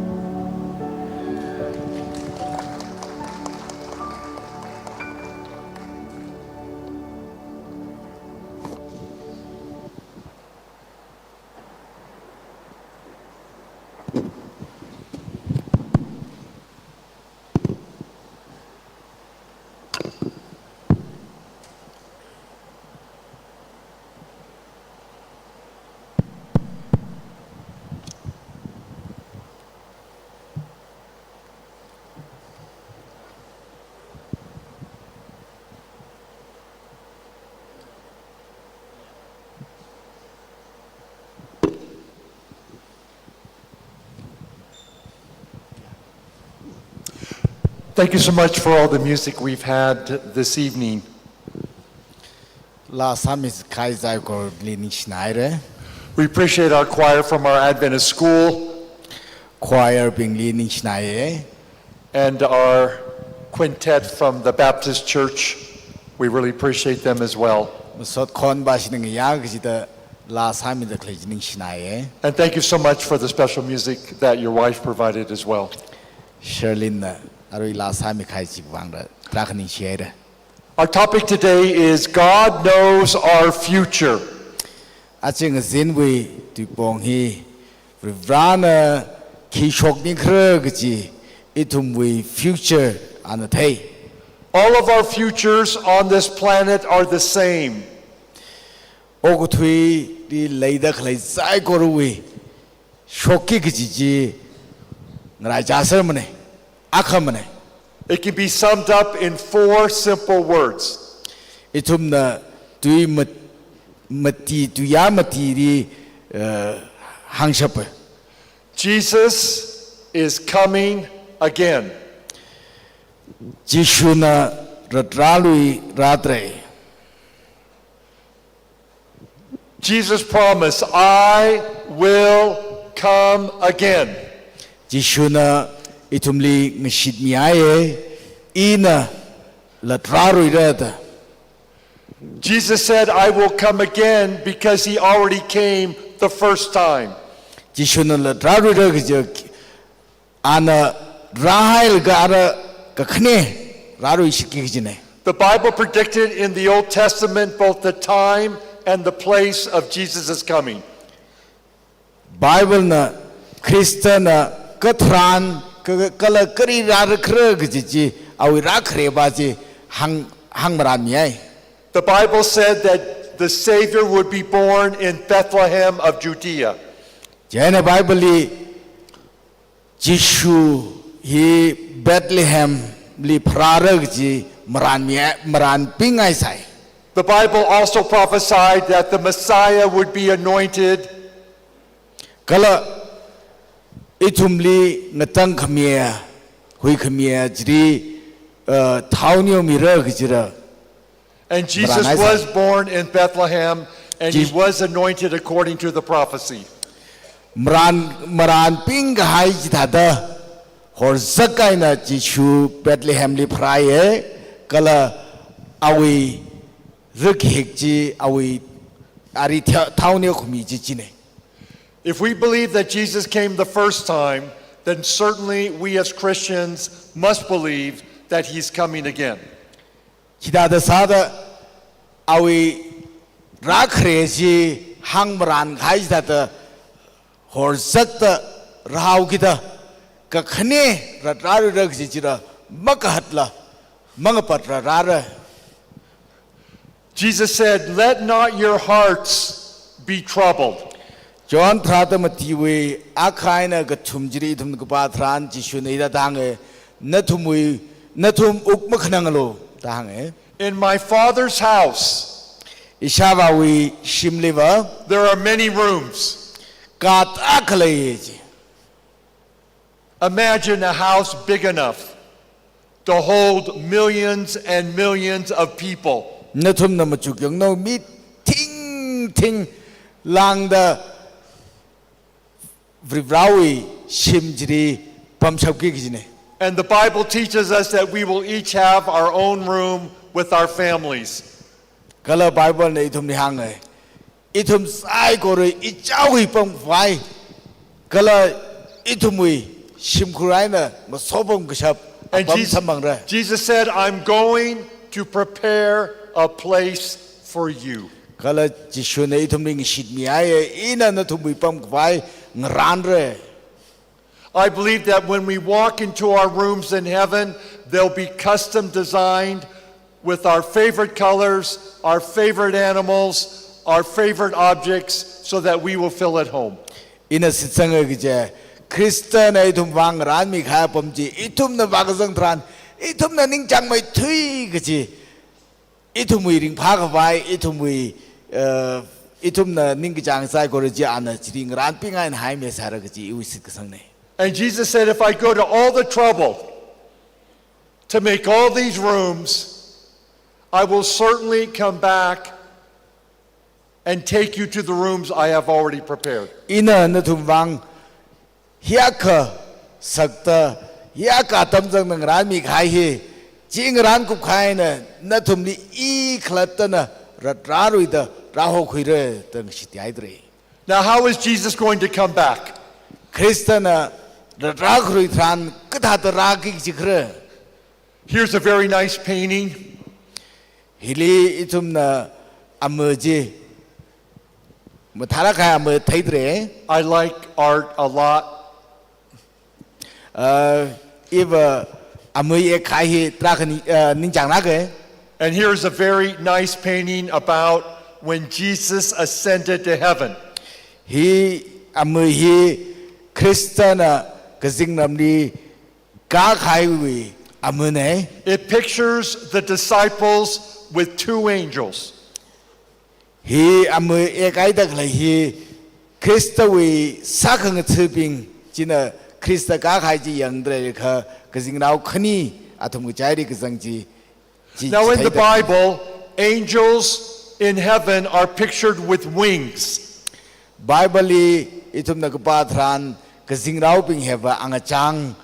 Thank you so much for all the music we've had this evening. Laa sāmikahai saikorali ningshinaira. We appreciate our choir from our Adventist school. Choir bingli ningshinaiya. And our quintet from the Baptist Church. We really appreciate them as well. Masot khon bashning ya kajida laa sāmida khalei chi ningshinaiya. And thank you so much for the special music that your wife provided as well. Sherlyn na arui laa sāmikahai chiwui vangda tarākha ningshihaira. Our topic today is God knows our future. Aja ngazinwui tuipong hi Varivarana khi shokmikhara kaji ithumwui future ana thei. All of our futures on this planet are the same. Okathuili leida khalei saikorawui shokki kaji chi ngaraichāsermana, akhamana. It can be summed up in four simple words. Ithumna tui mat-, mati, tuiyā matili, eh, hāngshapa. Jesus is coming again. Jishuna ratrāluirātra. Jesus promised, "I will come again." Jishuna ithumli ngashitmihaiya, ina latrāluira da. Jesus said, "I will come again," because he already came the first time. Jishuna latrāluira kaja, ana rāhailaga ara kakhane rāluishitki kajina. The Bible predicted in the Old Testament both the time and the place of Jesus' coming. Bible na Khristana katharan ka-, kala kali rārakhala kaji chi, awui rākhareba chi hāng, hāngmaranmihai. The Bible said that the Savior would be born in Bethlehem of Judea. Chieina Bible li Jishu hi Bethlehem li pharāra kaji maranmi-, maranpingngaisai. The Bible also prophesied that the Messiah would be anointed. Kala ithumli ngatangkhamiya, huikhamiya chili, uh, thao neomira kajira. And Jesus maranhaisai. Was born in Bethlehem, and he Jis- was anointed according to the prophecy. Maran, maranpingkahai chithāda, horzak eina Jishu Bethlehem li pharāya, kala awui rakahik chi, awui ari tha-, thao neokhami chi china. If we believe that Jesus came the first time, then certainly we as Christians must believe that he's coming again. Chithāda sāda awui rākhare chi hāngmarankahai chithāda horzakta rāhaokida, kakhane ratrāluira kaji chila makahatla mangapatra rāra. Jesus said, "Let not your hearts be troubled." John tharāda matiwui akha eina kathum chili ithum kapā tharan Jishuna hithāda hānga, "Nathumwui, nathum wuk makhananglu," da hānga. "In my Father's house Ishāvāwui shimliva, there are many rooms. Ka tarākha leiya ji. Imagine a house big enough to hold millions and millions of people. Nathumna machukyangno mi thingthing lāngda Varivarāwui shim chili pamshapki kajina. And the Bible teaches us that we will each have our own room with our families. Kala Bible na ithumli hānga, ithum saikora ichāwui pamkhavai, kala ithumwui shimkhur eina masopam kashap apam Jesus, samphangra. Jesus said, "I'm going to prepare a place for you." Kala Jishuna ithumli ngashitmihaiya, ina nathumwui pamkhavai ngarānra. I believe that when we walk into our rooms in heaven, they'll be custom designed with our favorite colors, our favorite animals, our favorite objects, so that we will feel at home. Ina shitsanga kaja, Khristana ithum vang ngarānmikahai apam chi, ithumna vākazang tharan, ithumna ningchāngmeithui kaji, ithumwui ringphākhavai, ithumwui, uh, ithumna ningkachāng saikora chi ana chili ngarānpingai eina haimi sāra kaji iwui shitkasangne. And Jesus said, "If I go to all the trouble to make all these rooms, I will certainly come back and take you to the rooms I have already prepared." Ina nathum vang hiyākha sakta, hiyākha atam zangda ngarānmikahai hi, chi ngarānkupkahai eina nathumli i khalattana ratrāluida rāhokhuira da ngashitheidalei. Now, how is Jesus going to come back? Khristana ratrākharui tharan kathāda rāki jikhala? Here's a very nice painting. Hili ithumna amei chi, mathālāk kahai amei theidalei. I like art a lot. Uh, iva amei yekkahai hi tarākha ni, uh, ningchānglāka. And here's a very nice painting about when Jesus ascended to heaven. Hi amei hi Khristana kazingramli kākahaiwui ameina. It pictures the disciples with two angels. Hi amei yekhaida khalei hi Khristawui sākhangathabing china Khrista kākahai chi yangdalei kha kazingrao khani athum ngachaili kazang chi, chi Now, in the chithei da. Bible, angels in heaven are pictured with wings. Bible li ithumna kapā tharan kazingraobing hiva angachāng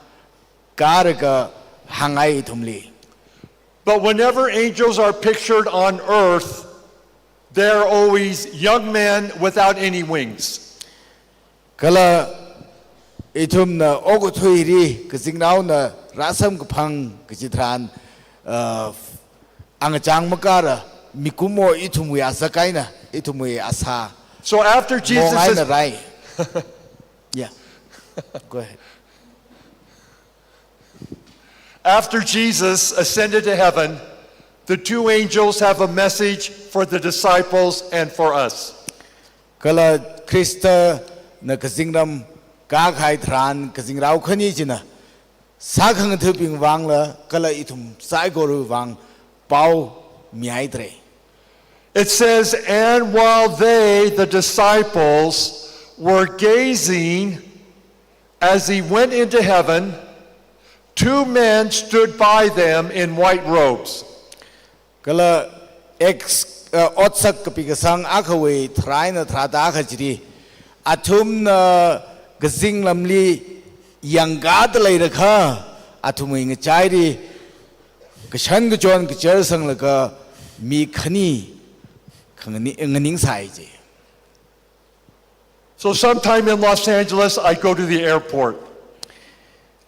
kālaga hāngngai ithumli. But whenever angels are pictured on earth, they're always young men without any wings. Kala ithumna okathuili kazingraona rāsamkaphang kaji tharan, uh, angachāng makāla mikumo ithumwui azak eina, ithumwui asā So after Jesus mong eina is rai. Yeah. Go ahead. After Jesus ascended to heaven, the two angels have a message for the disciples and for us. Kala Khristana kazingram kākahai tharan kazingrao khani china sākhangathabing vangla kala ithum saikora vang pao mihaidalei. It says, "And while they, the disciples, were gazing as he went into heaven, two men stood by them in white robes." Kala Acts, uh, Otsak kapikasang akhawui tharā eina tharāda akha chili, athumna kazingramli yangkāda leilakha, athumwui ngachaili kashan kachon kachar sanglaga mi khani khangani-, nganingsai ji. So sometime in Los Angeles, I go to the airport.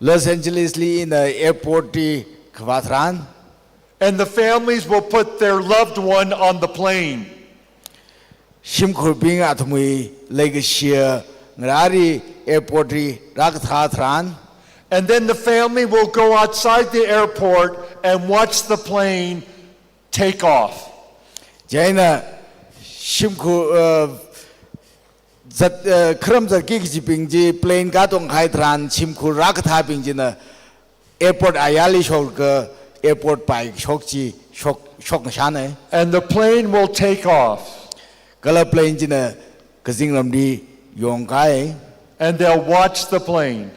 Los Angeles li ina airport li kavā tharan. And the families will put their loved one on the plane. Shimkhurbing athumwui leikashiya ngarāli airport li rākathā tharan. And then the family will go outside the airport and watch the plane take off. Chieina shimkhur, uh, zat, uh, kharam zatki kajibing chi plane katongkahai tharan shimkhur rākathābing china airport ayarli shoklaga airport paishok chi shok, shokngashanai. And the plane will take off. Kala plane china kazingramli yongkahai. And they'll watch the plane.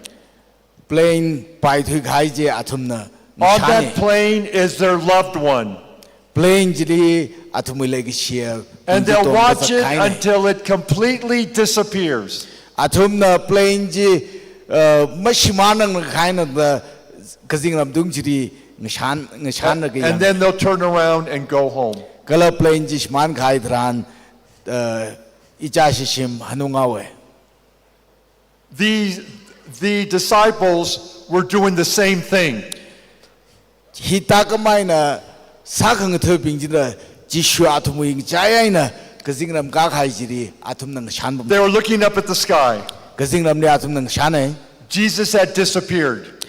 Plane paithuikahai chi athumna ngashanai. On that plane is their loved one. Plane chili athumwui leikashiya. And they'll watch it until it completely disappears. Athumna plane chi, uh, mashimānrang kahaina da kazingram tung chili ngashan, ngashanra kayang. And then they'll turn around and go home. Kala plane chi shimānkahai tharan, uh, ichā shishim hanunghaowa. The, the disciples were doing the same thing. Hithākhamei eina sākhangathabing china Jishu athumwui ngachai eina kazingram kākahai chili athumna ngashan pam. They were looking up at the sky. Kazingramli athumna ngashanai. Jesus had disappeared.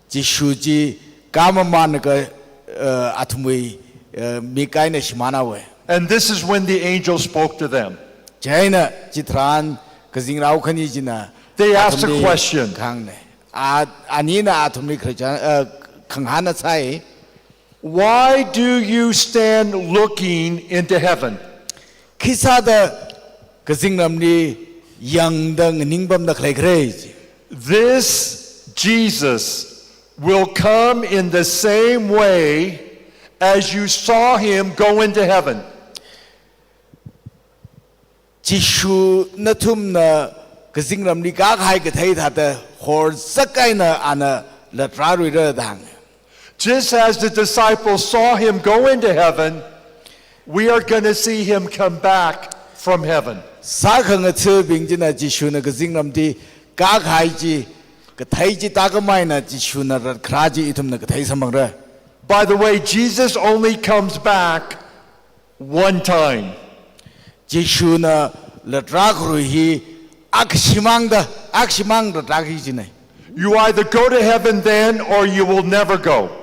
Jishu chi kāmamānlaga, uh, athumwui, uh, mik eina shimānhaowa. And this is when the angel spoke to them. Chieina chitharan kazingrao khani china athumli hāngnai. They asked a question. A, anina athumli khricha, uh, khangahān sāi. Why do you stand looking into heaven? Khisāda kazingramli yangda nganingpamda khalei khala? This Jesus will come in the same way as you saw him go into heaven. Jishu nathumna kazingramli kākahai kathei thāda horzak eina ana latrāluira da hānga. Just as the disciples saw him go into heaven, we are gonna see him come back from heaven. Sākhangathabing china Jishuna kazingramli kākahai chi kathei chithākhamei eina Jishuna ratkharā chi ithumna kathei samphangra. By the way, Jesus only comes back one time. Jishuna latrākharui hi akhashimāngda, akhashimāng latrāki kajinai. You either go to heaven then or you will never go.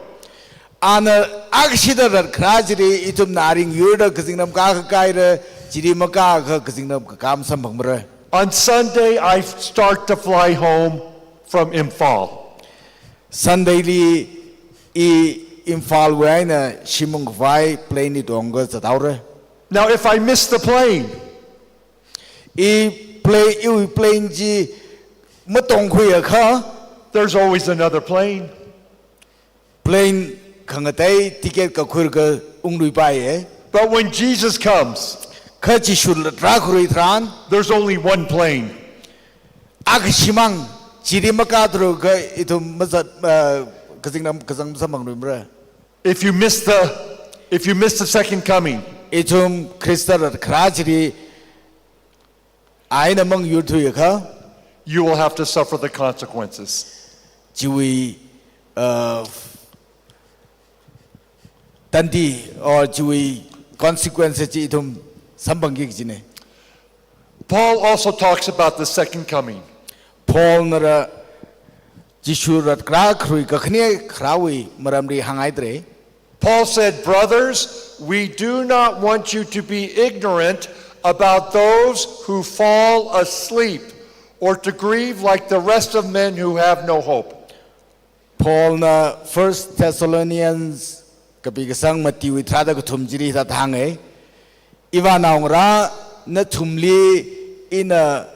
Ana akhashida ratkharā chili ithumna aring yurda kazingram kākha kāira, chili makākha kazingram kakā masamphangmara. On Sunday, I start to fly home from Imphal. Sunday li i Imphal wui eina shim ungkhavai plane li tongkha zathaora. Now, if I miss the plane, i plane, iwui plane chi matongkhuiakha, there's always another plane. Plane khangatei ticket kakhuiakha ungluipaiya. But when Jesus comes, kha Jishu latrākharui tharan, there's only one plane. Akhashimāng, chili makātharakha ithum mazat, uh, kazingram kazang masamphanglui mara. If you miss the, if you miss the second coming, ithum Khrista ratkharā chili eina mangyurthuiakha, you will have to suffer the consequences. Chiwui, uh, tandi or chiwui consequences chi ithum samphangki kajinai. Paul also talks about the second coming. Paulnara Jishu ratkharākharui kakhane kharāwui maramli hānghaidalei. Paul said, "Brothers, we do not want you to be ignorant about those who fall asleep, or to grieve like the rest of men who have no hope." Paulna First Thessalonians kapi kasang matiwui tharāda kathum chili hithāda hānga. Ivānaongarā, nathumli ina,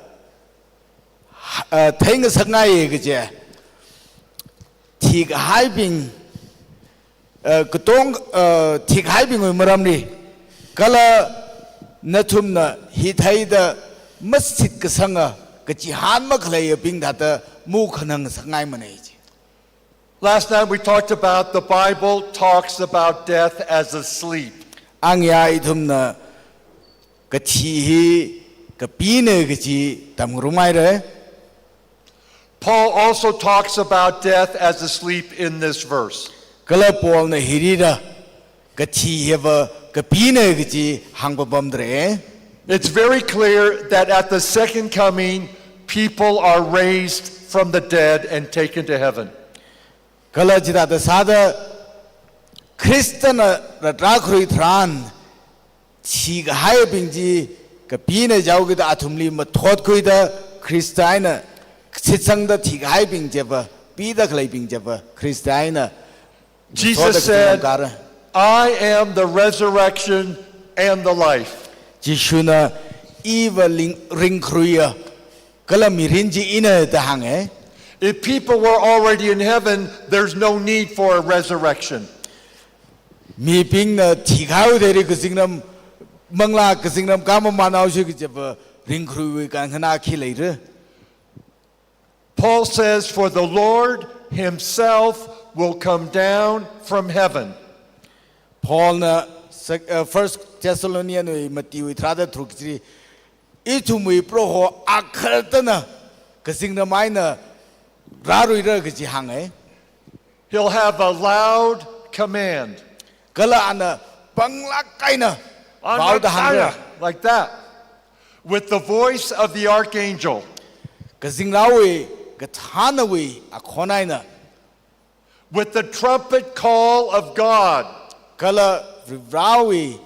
uh, theingasakngaiya kaje, thikahaibing, uh, katong, uh, thikahaibingwui maramli, kala nathumna hi theida mashitkasanga kachihān makhaleiyabing thāda makhanangasakngaimana kaje. Last night we talked about the Bible talks about death as a sleep. Angyā ithumna kathi hi kapina kaji tamngarumhaira. Paul also talks about death as a sleep in this verse. Kala Paulna hirida kathi hiva kapina kaji hāngpapamdalei. It's very clear that at the second coming, people are raised from the dead and taken to heaven. Kala chithāda sāda Khristana ratrākharui tharan thikahaibing chi kapina jaokida athumli mathotkhuida Khrista eina shitsangda thikahaibing chiva, pida khaleibing chiva Khrista eina Jesus said, I am the resurrection and the life. Jishuna, "Iva ling-, ringkharuiya, kala mirin chi ina," da hānga. If people were already in heaven, there's no need for a resurrection. Mibingna thikahao thili kazingram, manglā kazingram khamamānhaosi kajiva ringkharuiwui kankhana khi leira. Paul says, "For the Lord himself will come down from heaven." Paulna sec-, uh, First Thessalonian wui matiwui tharāda tharuk chili, "Ithumwui Proho akhattana kazingram eina rāruira," kaji hānga. He'll have a loud command. Kala ana panglāk eina vaoda hāngra. Like that. With the voice of the archangel. Kazingraowui, kathānawui akhon eina. With the trumpet call of God. Kala Varivarāwui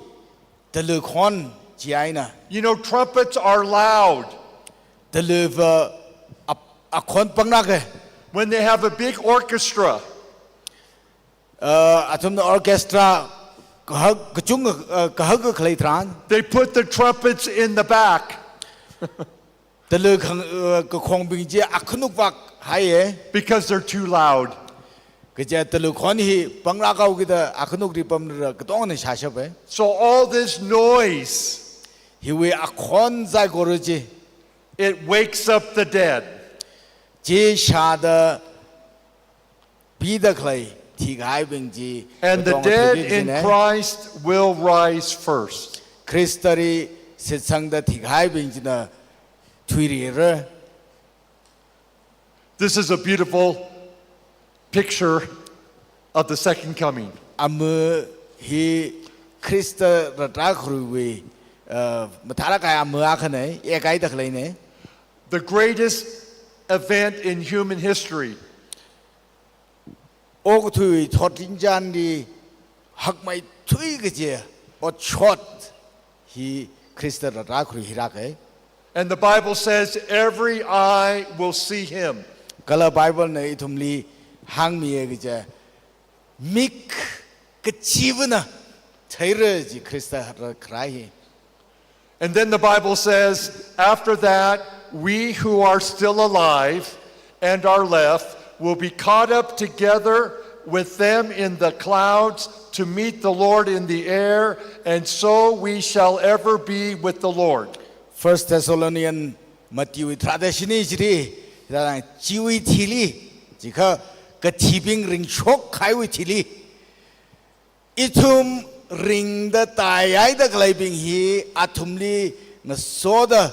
talui khon chi eina. You know, trumpets are loud. Talui va ap-, akhon panglāka. When they have a big orchestra, uh, athumna orchestra kahak, kachung, uh, kahak khalei tharan, they put the trumpets in the back. Talui khang, uh, kakhongbing chi akhanuk vak haiya. Because they're too loud. Kaja talui khon hi panglākhao kida akhanukli pamra katongna shāshapa. So all this noise, hiwui akhon saikora chi, it wakes up the dead. Chi shāda pida khalei thikahaibing chi. And the dead in Christ will rise first. Khristali shitsangda thikahaibing china thuirira. This is a beautiful picture of the second coming. Ama hi Khrista rātā kharuiwui, uh, mathālāk kahai ama akhana, yekhaida khaleina. The greatest event in human history. Okathuiwui thotrinchānli hakmeithui kaji otshot hi Khrista rātā kharui hi rāka. And the Bible says, "Every eye will see him." Kala Bible na ithumli hāngmiya kaja, mik kachivana theira ji Khrista rākharai hi. And then the Bible says, "After that, we who are still alive and are left will be caught up together with them in the clouds to meet the Lord in the air, and so we shall ever be with the Lord." First Thessalonian matiwui tharāda shini chili, tharāda chiwui thili, jiakha kathibing ringshok kahaiwui thili, ithum ringda tāhaida khaleibing hi athumli ngasoda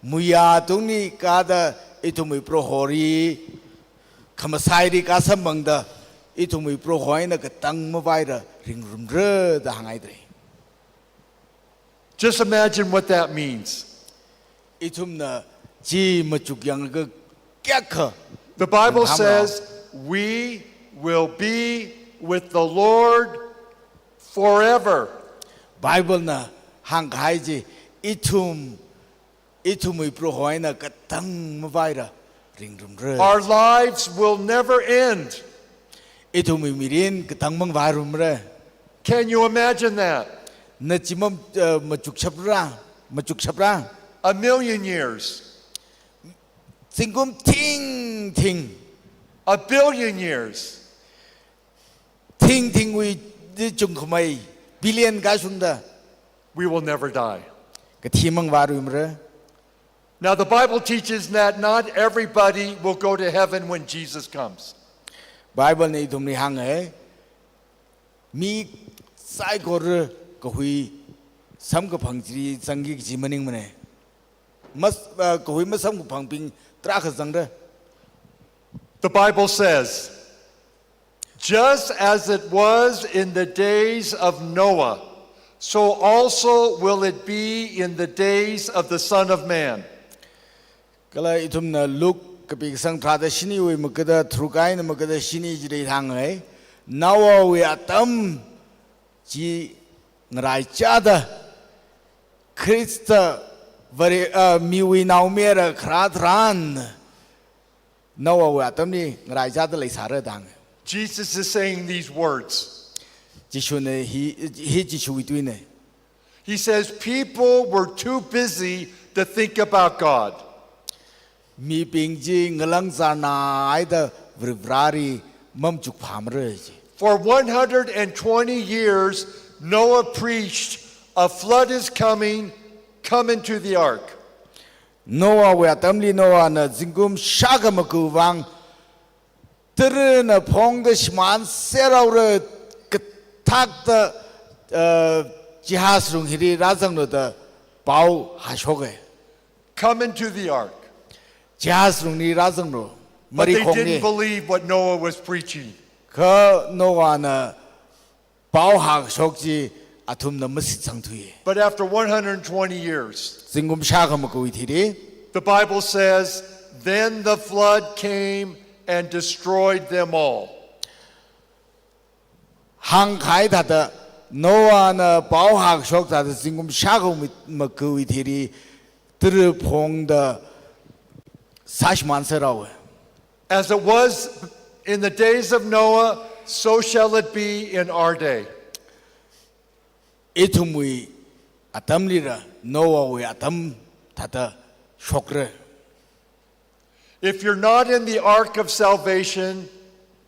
muiyā tungli kāda ithumwui Proholi khamasaili kāsamphangda ithumwui Proho eina katang mavaira ringrumra da hānghai dre. Just imagine what that means. Ithumna chi machuk yanglaga kayākha. The Bible says we will be with the Lord forever. Bible na hāngkahai chi, ithum, ithumwui Proho eina katang mavaira ringrumra. Our lives will never end. Ithumwui mirin katang mangvairumra. Can you imagine that? Na chi ma, uh, machukshapra, machukshapra. A million years. Zingkum thingthing. A billion years. Thingthingwui di chungkhamei billion kashungda. We will never die. Kathi mangvairuimara. Now, the Bible teaches that not everybody will go to heaven when Jesus comes. Bible na ithumli hānga, mi saikora kahui samkaphang chili zangki kaji maningmana. Mas, uh, kahui masamkaphangbing tarākha zangra. The Bible says, "Just as it was in the days of Noah, so also will it be in the days of the Son of Man." Kala ithumna Luke kapi kasang tharāda shiniwui makada tharuk eina makada shini chili hānga, Noahwui atam chi ngaraichāda Khrista Vare, uh, miwui naomayara kharā tharan Noahwui atamli ngaraichāda leisāra da hānga. Jesus is saying these words. Jishuna hi, hi Jishuwui tuina. He says people were too busy to think about God. Mibing chi ngalangzarnaida Varivarali mamachukphāmara ji. For one hundred and twenty years, Noah preached, "A flood is coming, come into the ark." Noahwui atamli Noahna zingkum shākha maga vang, tarana phongda shimānserhaora, kathakta, uh, jihaz lung hili rāzanglu da pao hāngshoka. "Come into the ark." Jihaz lungli rāzanglu. But they didn't believe what Noah was preaching. Kha Noahna pao hāngshok chi athumna mashitsangthuiya. But after one hundred twenty years, zingkum shākha magawui thili, the Bible says, "Then the flood came and destroyed them all." Hāngkahai thāda, Noahna pao hāngshok thāda zingkum shākha mi-, magawui thili tara phongda sāshimānserhaowa. "As it was in the days of Noah, so shall it be in our day." Ithumwui atamlila, Noahwui atam thāda shokra. If you're not in the ark of salvation,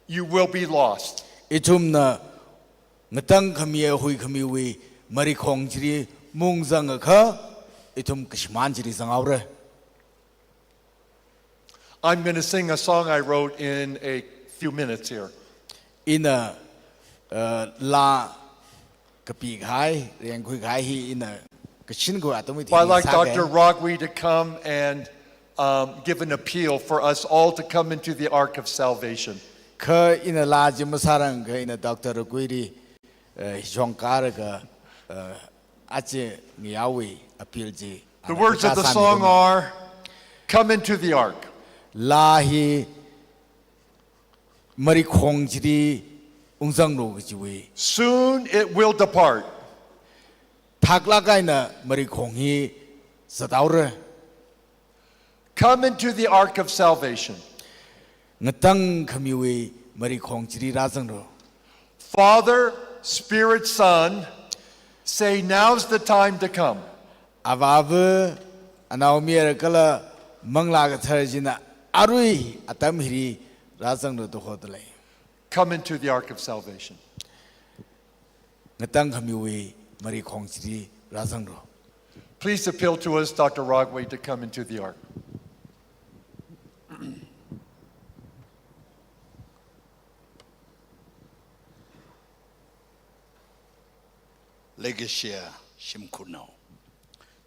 you will be lost. Ithumna ngatangkhami huikhamiwui marikhong chili maungzangakha, ithum kashimān chili zanghaora. I'm gonna sing a song I wrote in a few minutes here. Ina, uh, laa kapikahai, rengkhuikahai hi ina kashin khuiatam hi But I'd like sāke. Doctor Ragwi to come and, um, give an appeal for us all to come into the ark of salvation. Kha ina laa chi masārangakha ina Doctor Ragwili, uh, shongkaraga, uh, aja ngayaowui appeal chi. The words of the song are, "Come into the ark." Laa hi marikhong chili ungzanglu kajiwui. "Soon it will depart." Thaklāk eina marikhong hi zathaora. "Come into the ark of salvation." Ngatangkhamiwui marikhong chili rāzanglu. Father, Spirit, Son, say, "Now's the time to come." Avāva, Anaomayara kala Manglā Kathara china arui atam hili rāzanglu da hodalei. Come into the ark of salvation. Ngatangkhamiwui marikhong chili rāzanglu. Please appeal to us, Doctor Ragwi, to come into the ark. Leikashiya shimkhurnao,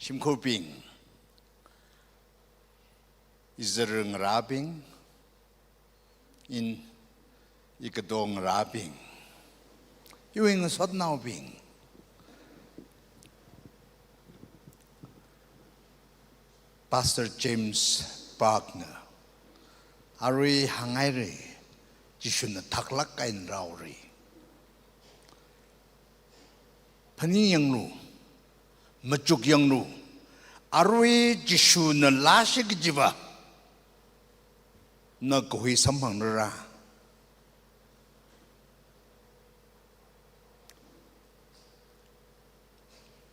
shimkhurbing, izar ngarābing, in, ikato ngarābing, iwui ngasotnaobing, Pastor James Park na arui hānghaira, Jishuna thaklāk eina rāhaora. Phaningyanglu, machukyanglu, arui Jishuna lāshi kajiva na kahui samphangra.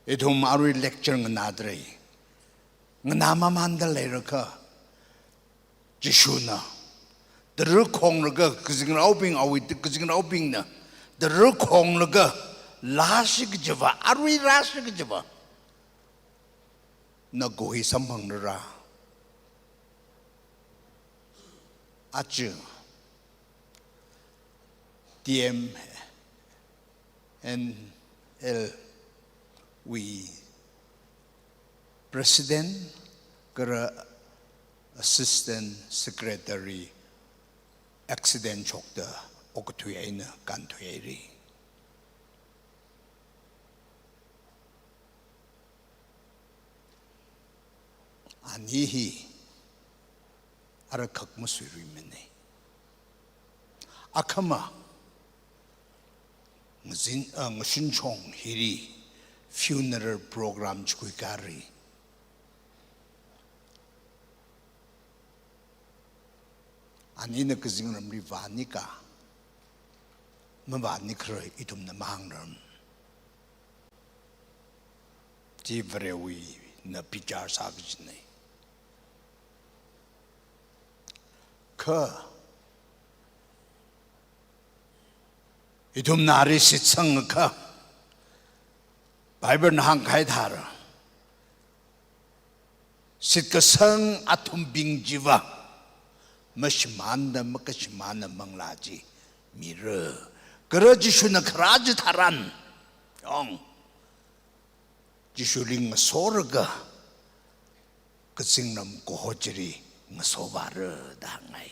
Ithum arui lecture nganādalei. Nganāmamānda leirakha, Jishuna tara khonglaga, kazingraobing awui, kazingraobingna tara khonglaga lāshi kajiva, arui lāshi kajiva na kahui samphangra. Aja T M N L wui President kala Assistant Secretary accident shokta okathui eina kānthuihaira. Ani hi arakhak masuiluimana. Akhama ngazin, ah, ngasinshong hili funeral program chikhuikahai. Anina kazingramli vānika. Mavānikharar ithumna mahāngrar. Chi Varewui na bichar sā kajinei. Kha ithumna ari shitsangakha, Bible na hāngkahai tharan, shitkasang athumbing chiva mashimānda makashimāna manglā chi mira. Kha Jishuna kharā chitharan, yong, Jishuli ngasoraga kazingram kaho chili ngasovāra da hāngngai.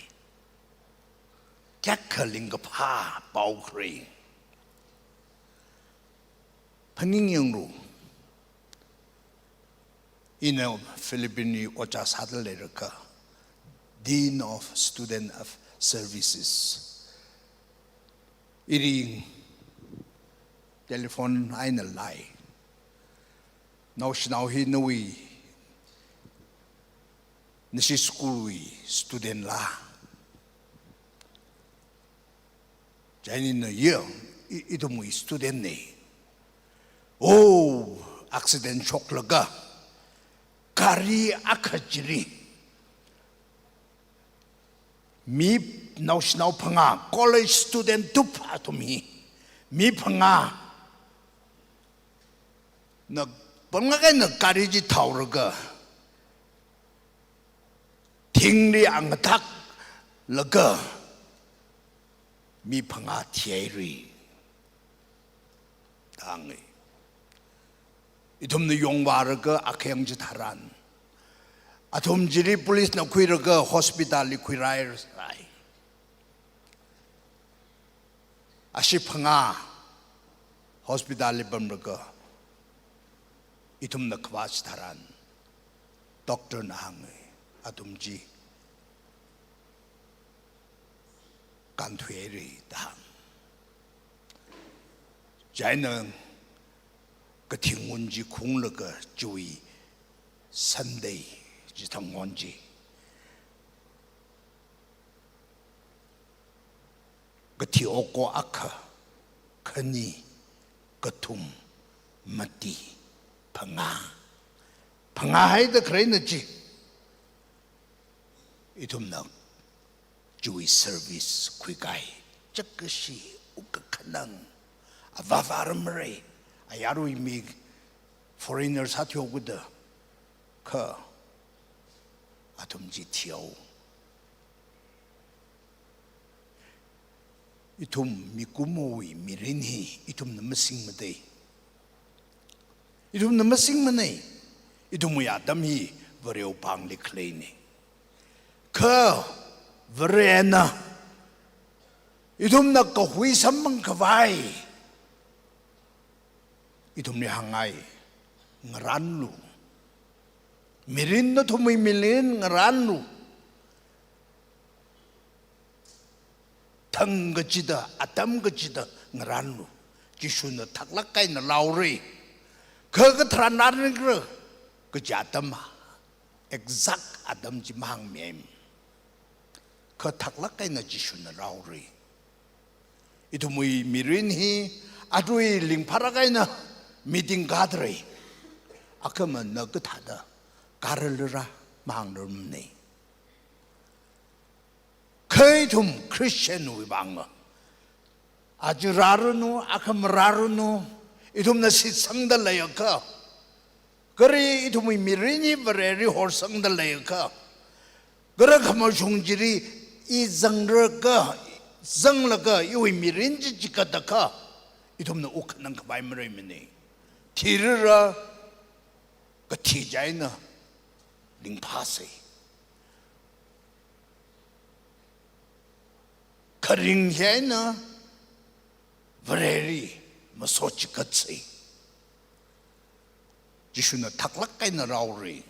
Kayākha lingkaphā paokhare. Phaningyanglu. Ina Philippines li ojā sāda leilakha, Dean of Student of Services. Ili telephone eina lei. Naoshinao hi nawui, nashi school wui student la? Chieina ina, ye, i, ithumwui student nei. Oh, accident shoklaga, gari akha chili mi naoshinao phangā, college student tup athum hi, mi phangā na pangak eina gari chi thaoraga, thingli angathāklaga mi phangā thihaira da hānga. Ithumna yongvālaga akhayang chitharan, athum chili police na khuilaga hospital li khuirāhaisai. Ashi phangā hospital li pamlaga, ithumna kavā chitharan, doctor na hānga, athum chi kānthuihaira da hānga. Chieina kathi ngun chi khunglaga chiwui Sunday chithang ngon chi, kathi oko akha, khani, kathum, mati, phangā. Phangā haida kharena chi ithumna chiwui service khuikahai. Chākashi, wukkhanang, avāvā ramrei, ayarwui mi foreigner sāthuihaoda, kha athum chi thihaowa. Ithum mikumowui mirin hi ithumna masingmatei. Ithumna masingmanei. Ithumwui atam hi Varewui pāngli khaleinei. Kha Varena ithumna kahui samphang khavai ithumli hāngngai, ngarānlu. Mirin nathumwui mirin ngarānlu. Thang kachida, atam kachida ngarānlu. Jishuna thaklāk eina rāhaora. Kha katharan rānikra, kaja atam, exact atam chi mahāngmi. Kha thaklāk eina Jishuna rāhaora. Ithumwui mirin hi aruiwui ringphālāk eina meeting kadalei. Akhama na kathāda karalra mahāngrarmanei. Kha ithum Christian wui vang, aja rāranu, akhama rāranu, ithumna shitsangda leiakha, kha ithumwui mirin hi Vareli horsangda leiakha, kha khamashung chili i zangraka, zanglaga iwui mirin chi chikatakha, ithumna wukkhanang khavai maleimanei. Thirara, kathi chieina ringphāsei. Kharing hi eina Vareli masochikatsei. Jishuna thaklāk eina rāhaora.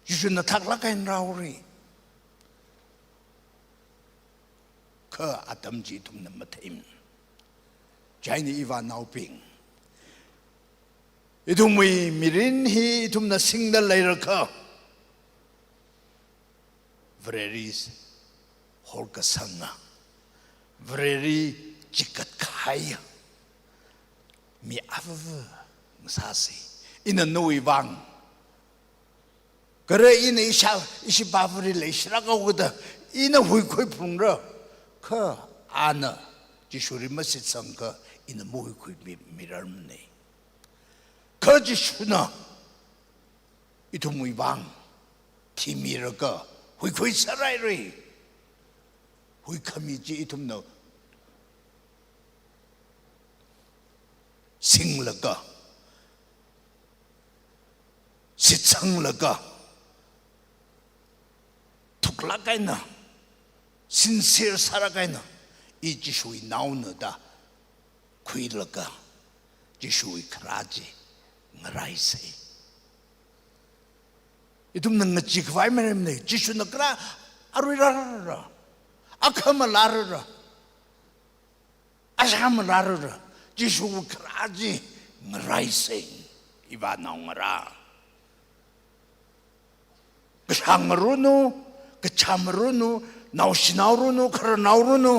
Jishuna thaklāk eina rāhaora. Kha atam chi ithumna matheimana. Chieina ivānaobing, ithumwui mirin hi ithumna singda leiakha, Vareli horkasanga, Vareli chikat kahai mi avava ngasāsa. Ina nawui vang, kala ina isha, ishi Vareli leishilāk haoda ina huikhuiphungra. Kha ana Jishuli mashitsangakha ina mahuikhui mi, mirarmana. Kha Jishuna ithumwui vang thimilaga huikhuisāhaira. Huikhami chi ithumna singlaga, shitsanglaga, thuklāk eina, sincere sālāk eina, i Jishuwui naona da khuilaga, Jishuwui kharā chi ngaraisa. Ithumna ngachee khavai maramna, Jishuna kala arui rāra, akhama lārara, ashama lārara, Jishuwui kharā chi ngaraisa, ivānaongarā. Kashāng ngaranu, kacham ngaranu, naoshinao ngaranu, khararnao ngaranu,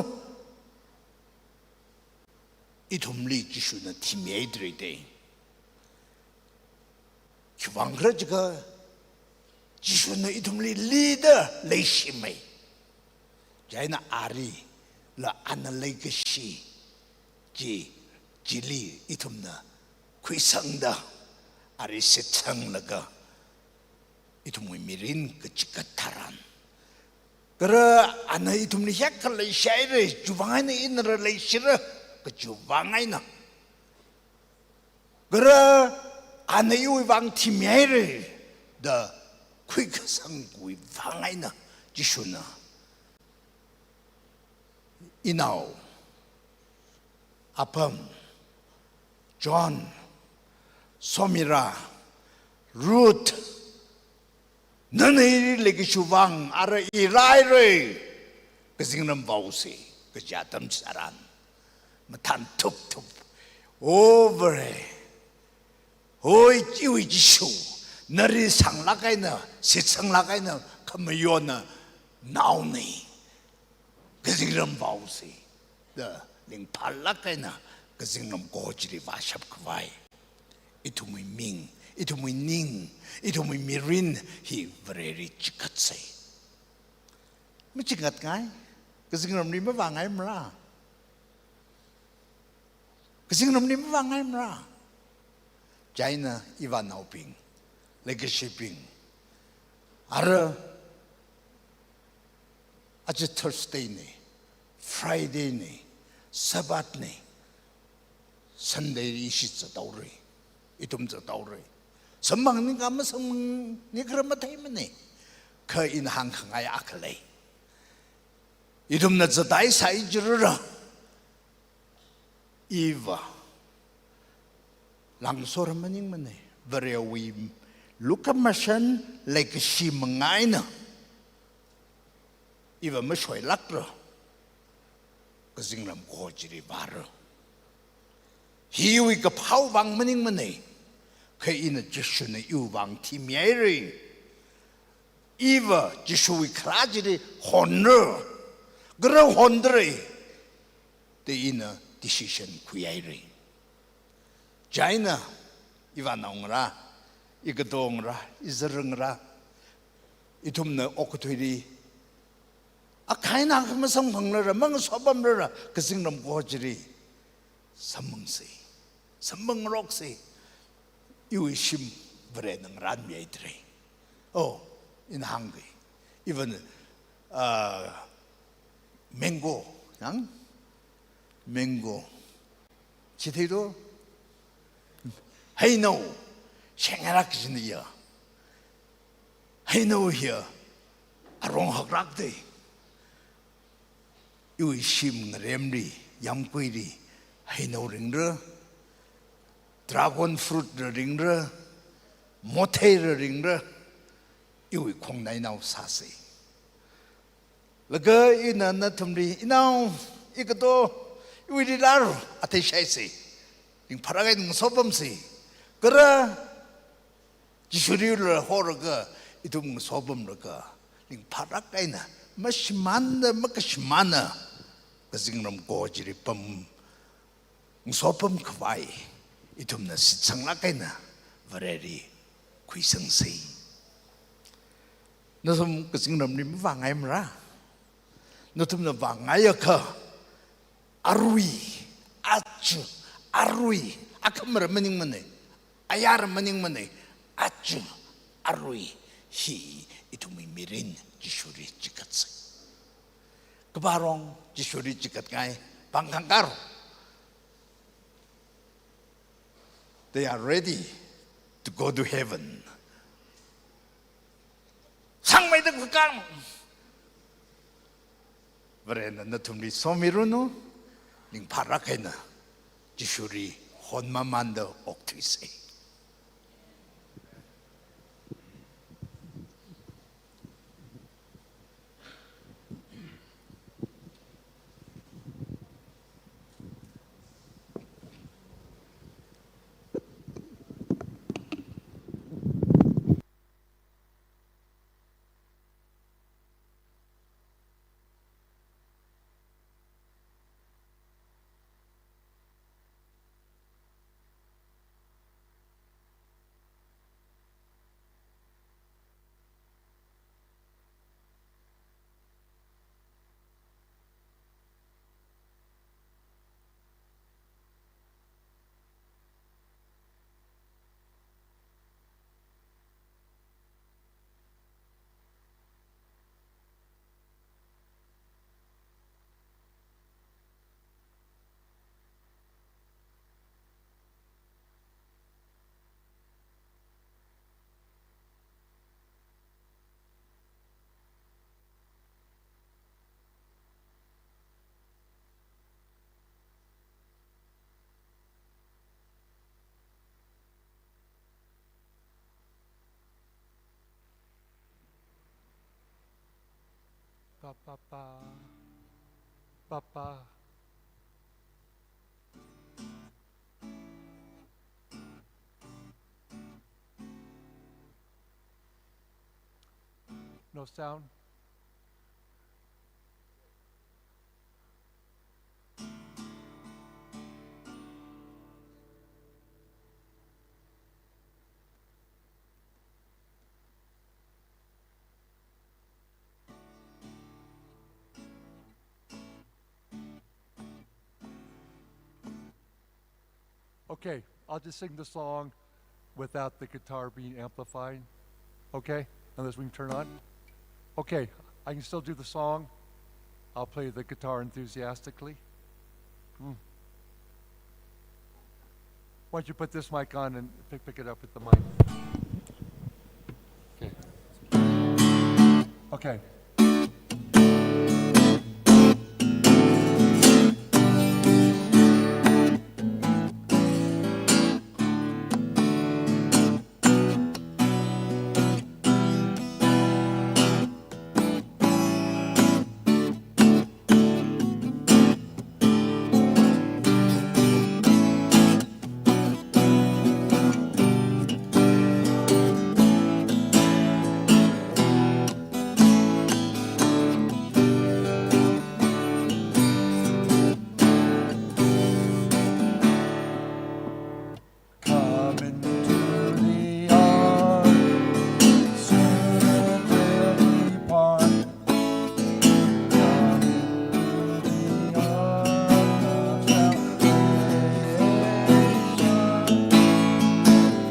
ithumli Jishuna thimihaidalei. Khiwuivang khala jiakha, Jishuna ithumli leida leishimei. Chieina arila ana leikashi chi, chili ithumna khuisangda, ali shitsanglaga, ithumwui mirin kachikat tharan, kala ana ithumli hiyākha leishihaira, chiwuivang eina inala leishira, kachiwuivang eina, kala ana iwui vang thimihaira da khuikasangwui vang eina, Jishuna inao, apam, John, Somira, Ruth, nana ili leikashiwui vang ara i rāhaira, kazingram vaosa, kaja atam tharan, mathān thupthup, O Vare, hoi, iwui Jishu, nali shanglāk eina, shitsanglāk eina khamayona naona, kazingram vaosa da ringphālāk eina kazingram kaho chili vāshap khavai, ithumwui ming, ithumwui ning, ithumwui mirin hi Vareli chikatsa. Machikatngai, kazingramli mavāngaimara. Kazingramli mavāngaimara. Chieina ivānaobing, leikashibing, ara aja Thursday na, Friday na, Sabbath na, Sunday ishi zathaora, ithum zathaora. Samphang ningkha masāmang ningkha matheimana. Kha ina hāngkhangai akha lei. Ithumna zathai sāi jirara, iva langsora maningmana. Varewui lukhamashan leikashi manga eina iva mashoilākra, kazingram kaho chili vāra. Hi iwui kaphāwui vang maningmana, kha ina Jishuna iwui vang thimihaira. Iva Jishuwui kharā chili honra, kala hondalei da ina decision khuihaira. Chieina ivānaongarā, ikatongarā, izarangarā, ithumna okathuili akha eina akha masamphanglara, mangasopamlara, kazingram kaho chili samphangsa, samphangroksa. Iwui shim Varena ngarānmihaidalei. Oh, ina hāngki, even, uh, mango, yang? Mango. Chitheiro? Heinao. Shengarak jiniya. Heinao hiya arong haklākdalei. Iwui shim ngaremli, yamkuili, heinao ringra, dragon fruit la ringra, motheila ringra, iwui khongnainao sāsa. Laga ina nathumli, inao, ikato, iwuili lāra, athei shaisa. Ringphālāk eina ngasopamsa. Kala Jishuli lāhoraga, ithum ngasopamlaga, ringphālāk eina, mashimānda, makashimāna, kazingram ko chili pam, ngaso pamkhavai ithumna shitsanglāk eina Vareli khuisangsa. Nathum kazingramli mavāngaimara. Nathumna vāngaiakha, arui, aja, arui, akhamara maningmana, ayar maningmana, aja, arui, hi ithumwui mirin Jishuli chikatsa. Kaparong Jishuli chikatngai pāng khangkar. They are ready to go to heaven. Sangmeida khuikang. Varena nathumli somiranu, ringphālāk eina Jishuli honmamanda okthuisa. Pa, pa, pa. Pa, pa. No sound. Okay, I'll just sing the song without the guitar being amplified. Okay? Unless we can turn on. Okay, I can still do the song. I'll play the guitar enthusiastically. Hmm. Why don't you put this mic on and pick, pick it up with the mic? Okay. Okay. Come into the ark, soon it will depart. Come into the ark of salvation.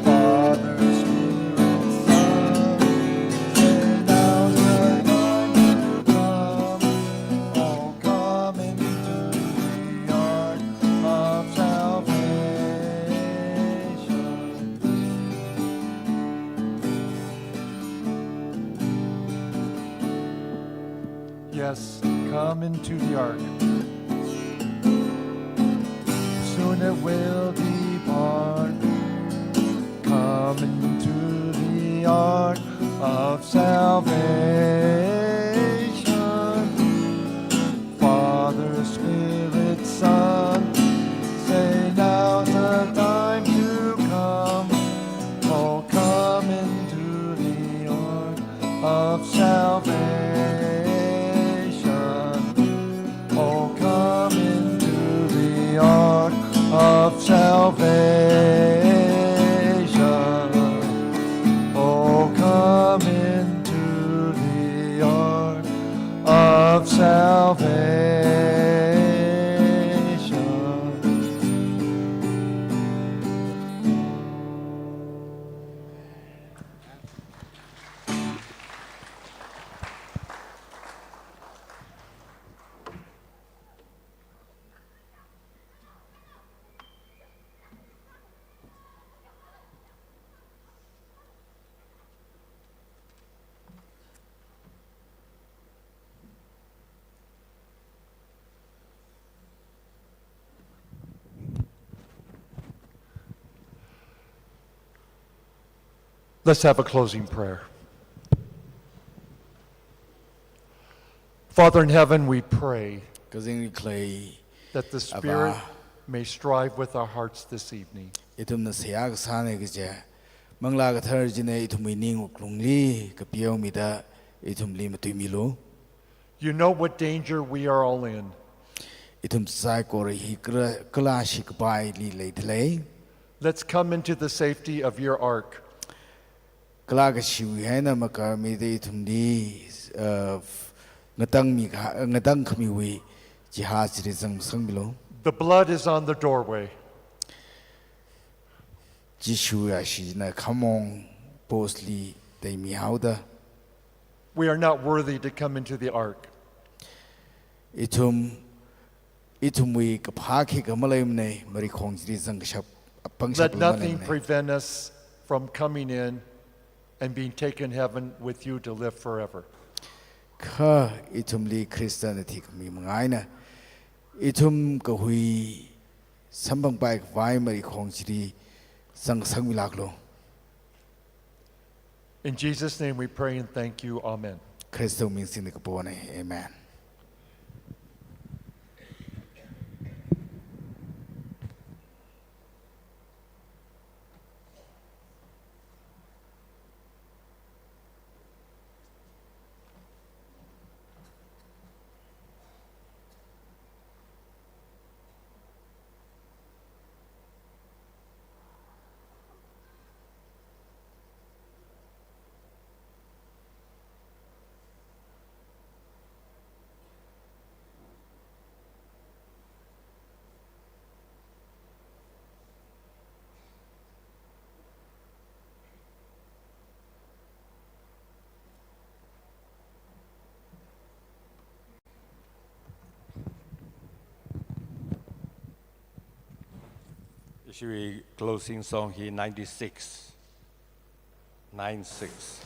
Father, Spirit, Son, send out the Lord to come. Oh, come into the ark of salvation. Yes, come into the ark. Soon it will depart. Come into the ark of salvation. Father, Spirit, Son, say now's the time to come. Oh, come into the ark of salvation. Oh, come. Oh, come into the ark of salvation. Let's have a closing prayer. Father in heaven, we pray Kazingli khalei that the Spirit Avā, may strive with our hearts this evening. Ithumna seihā kasāna kaja, Manglā Kathara china ithumwui ning wuklungli kapihaomida ithumli matuimilu. You know what danger we are all in. Ithum saikora hi kala, kala shikapaili leidalei. Let's come into the safety of your ark. Kala kashiwui eina makarmida ithumli, uh, ngatangmi ka, ngatangkhamiwui jihāz chili zangsangmilu. The blood is on the doorway. Jishuwui ashee china khamong post li teimihaoda. We are not worthy to come into the ark. Ithum, ithumwui kaphā khikha maleimana, marikhong chili zangkashap, apangshap maleimana. Let nothing prevent us from coming in and being taken heaven with you to live forever. Kha ithumli Khristana thikhami manga eina ithum kahui samphangpai khavai marikhong chili zangsangmilāklu. In Jesus' name we pray and thank you. Amen. Khristawui ming singda kapona. Amen. Ishiwui closing song hi ninety-six. Nine six.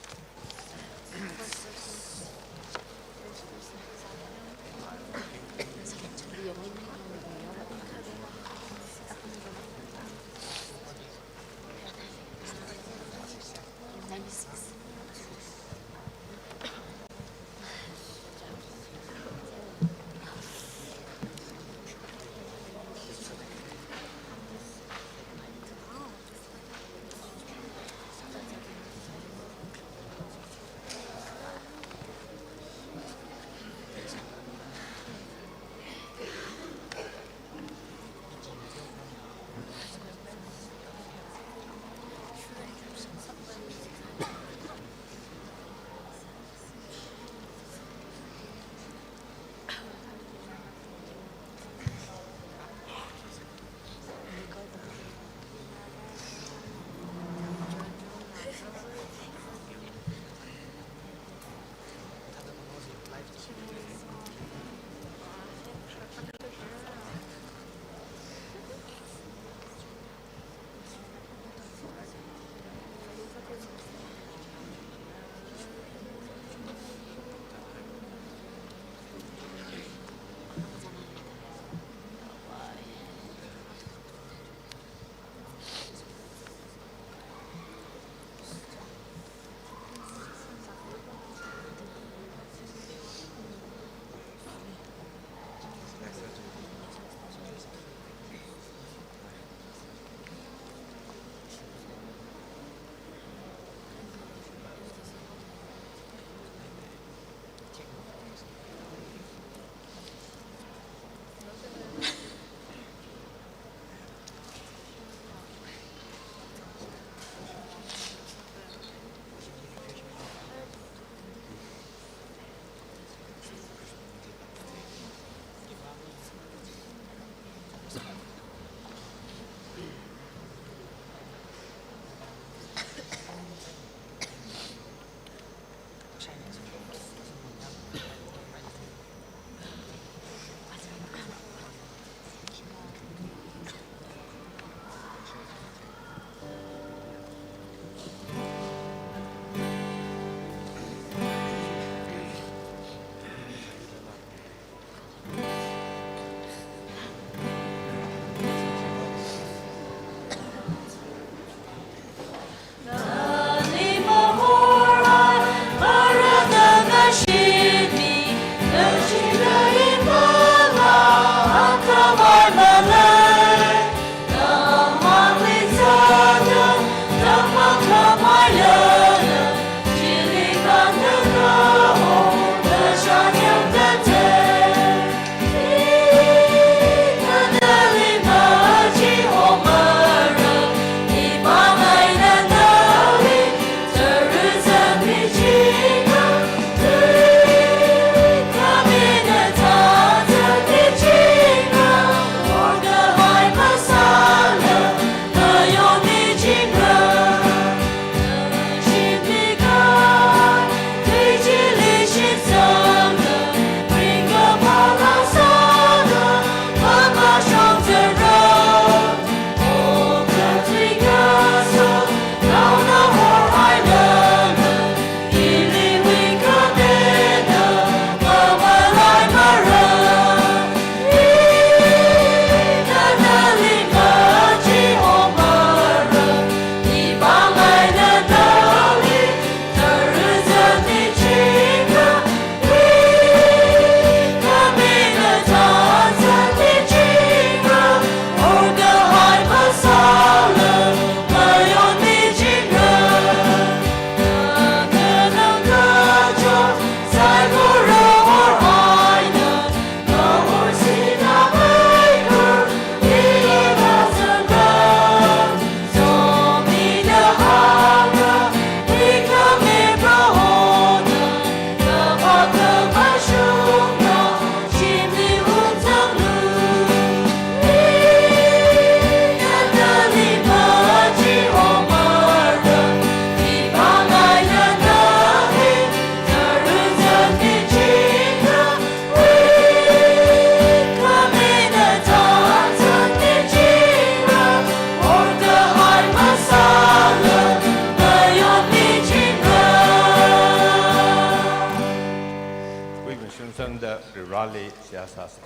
Vareli seihā sāsa.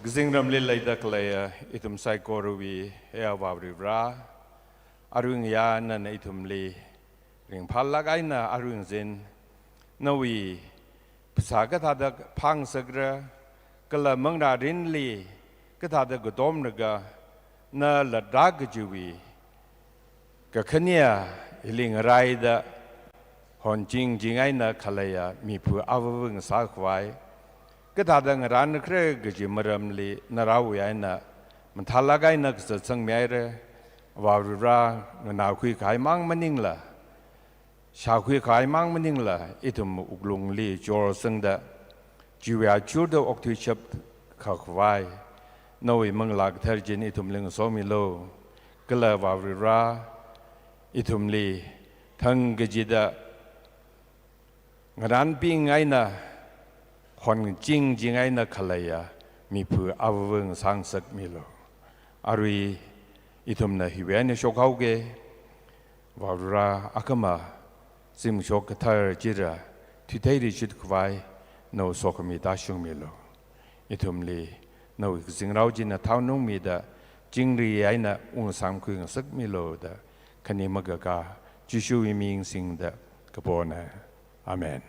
Kazingramli leida khaleiya ithum saikorawui, he Avā Varivara, arui ngayā nana ithumli ringphālāk eina arui ngazin nawui phasā kathāda phāngasakra, kala manglā mirinli kathāda katomlaga na latrā kajiwui kakhane hili ngaraida honching ching eina khaleiya miphu avāva ngasākhavai, kathāda ngarānkhare kaji maramli narāwui eina mathālāk eina kazat sangmihaira. Avā Varivara, nganākhui kahai mang maningla, shākhui kahai mang maningla, ithum wuklungli chorsangda, chiwui achurda okthuishap kakhavai nawui Manglā Kathara china ithumli ngasomilu. Kala Avā Varivara, ithumli thang kachida ngarānping eina honching ching eina khaleiya miphu avāva ngasāngasakmilu. Arui ithumna hiwui eina shokhaoga, Avā Varivara, akhama zimiksho kathar chira thuitheiri chutkhavai nawui sokhami tāshungmilu. Ithumli nawui kazingrao china thaonungmida chingri eina ungsamkhui ngasakmilu da khani makaka Jishuwui ming singda kapona. Amen.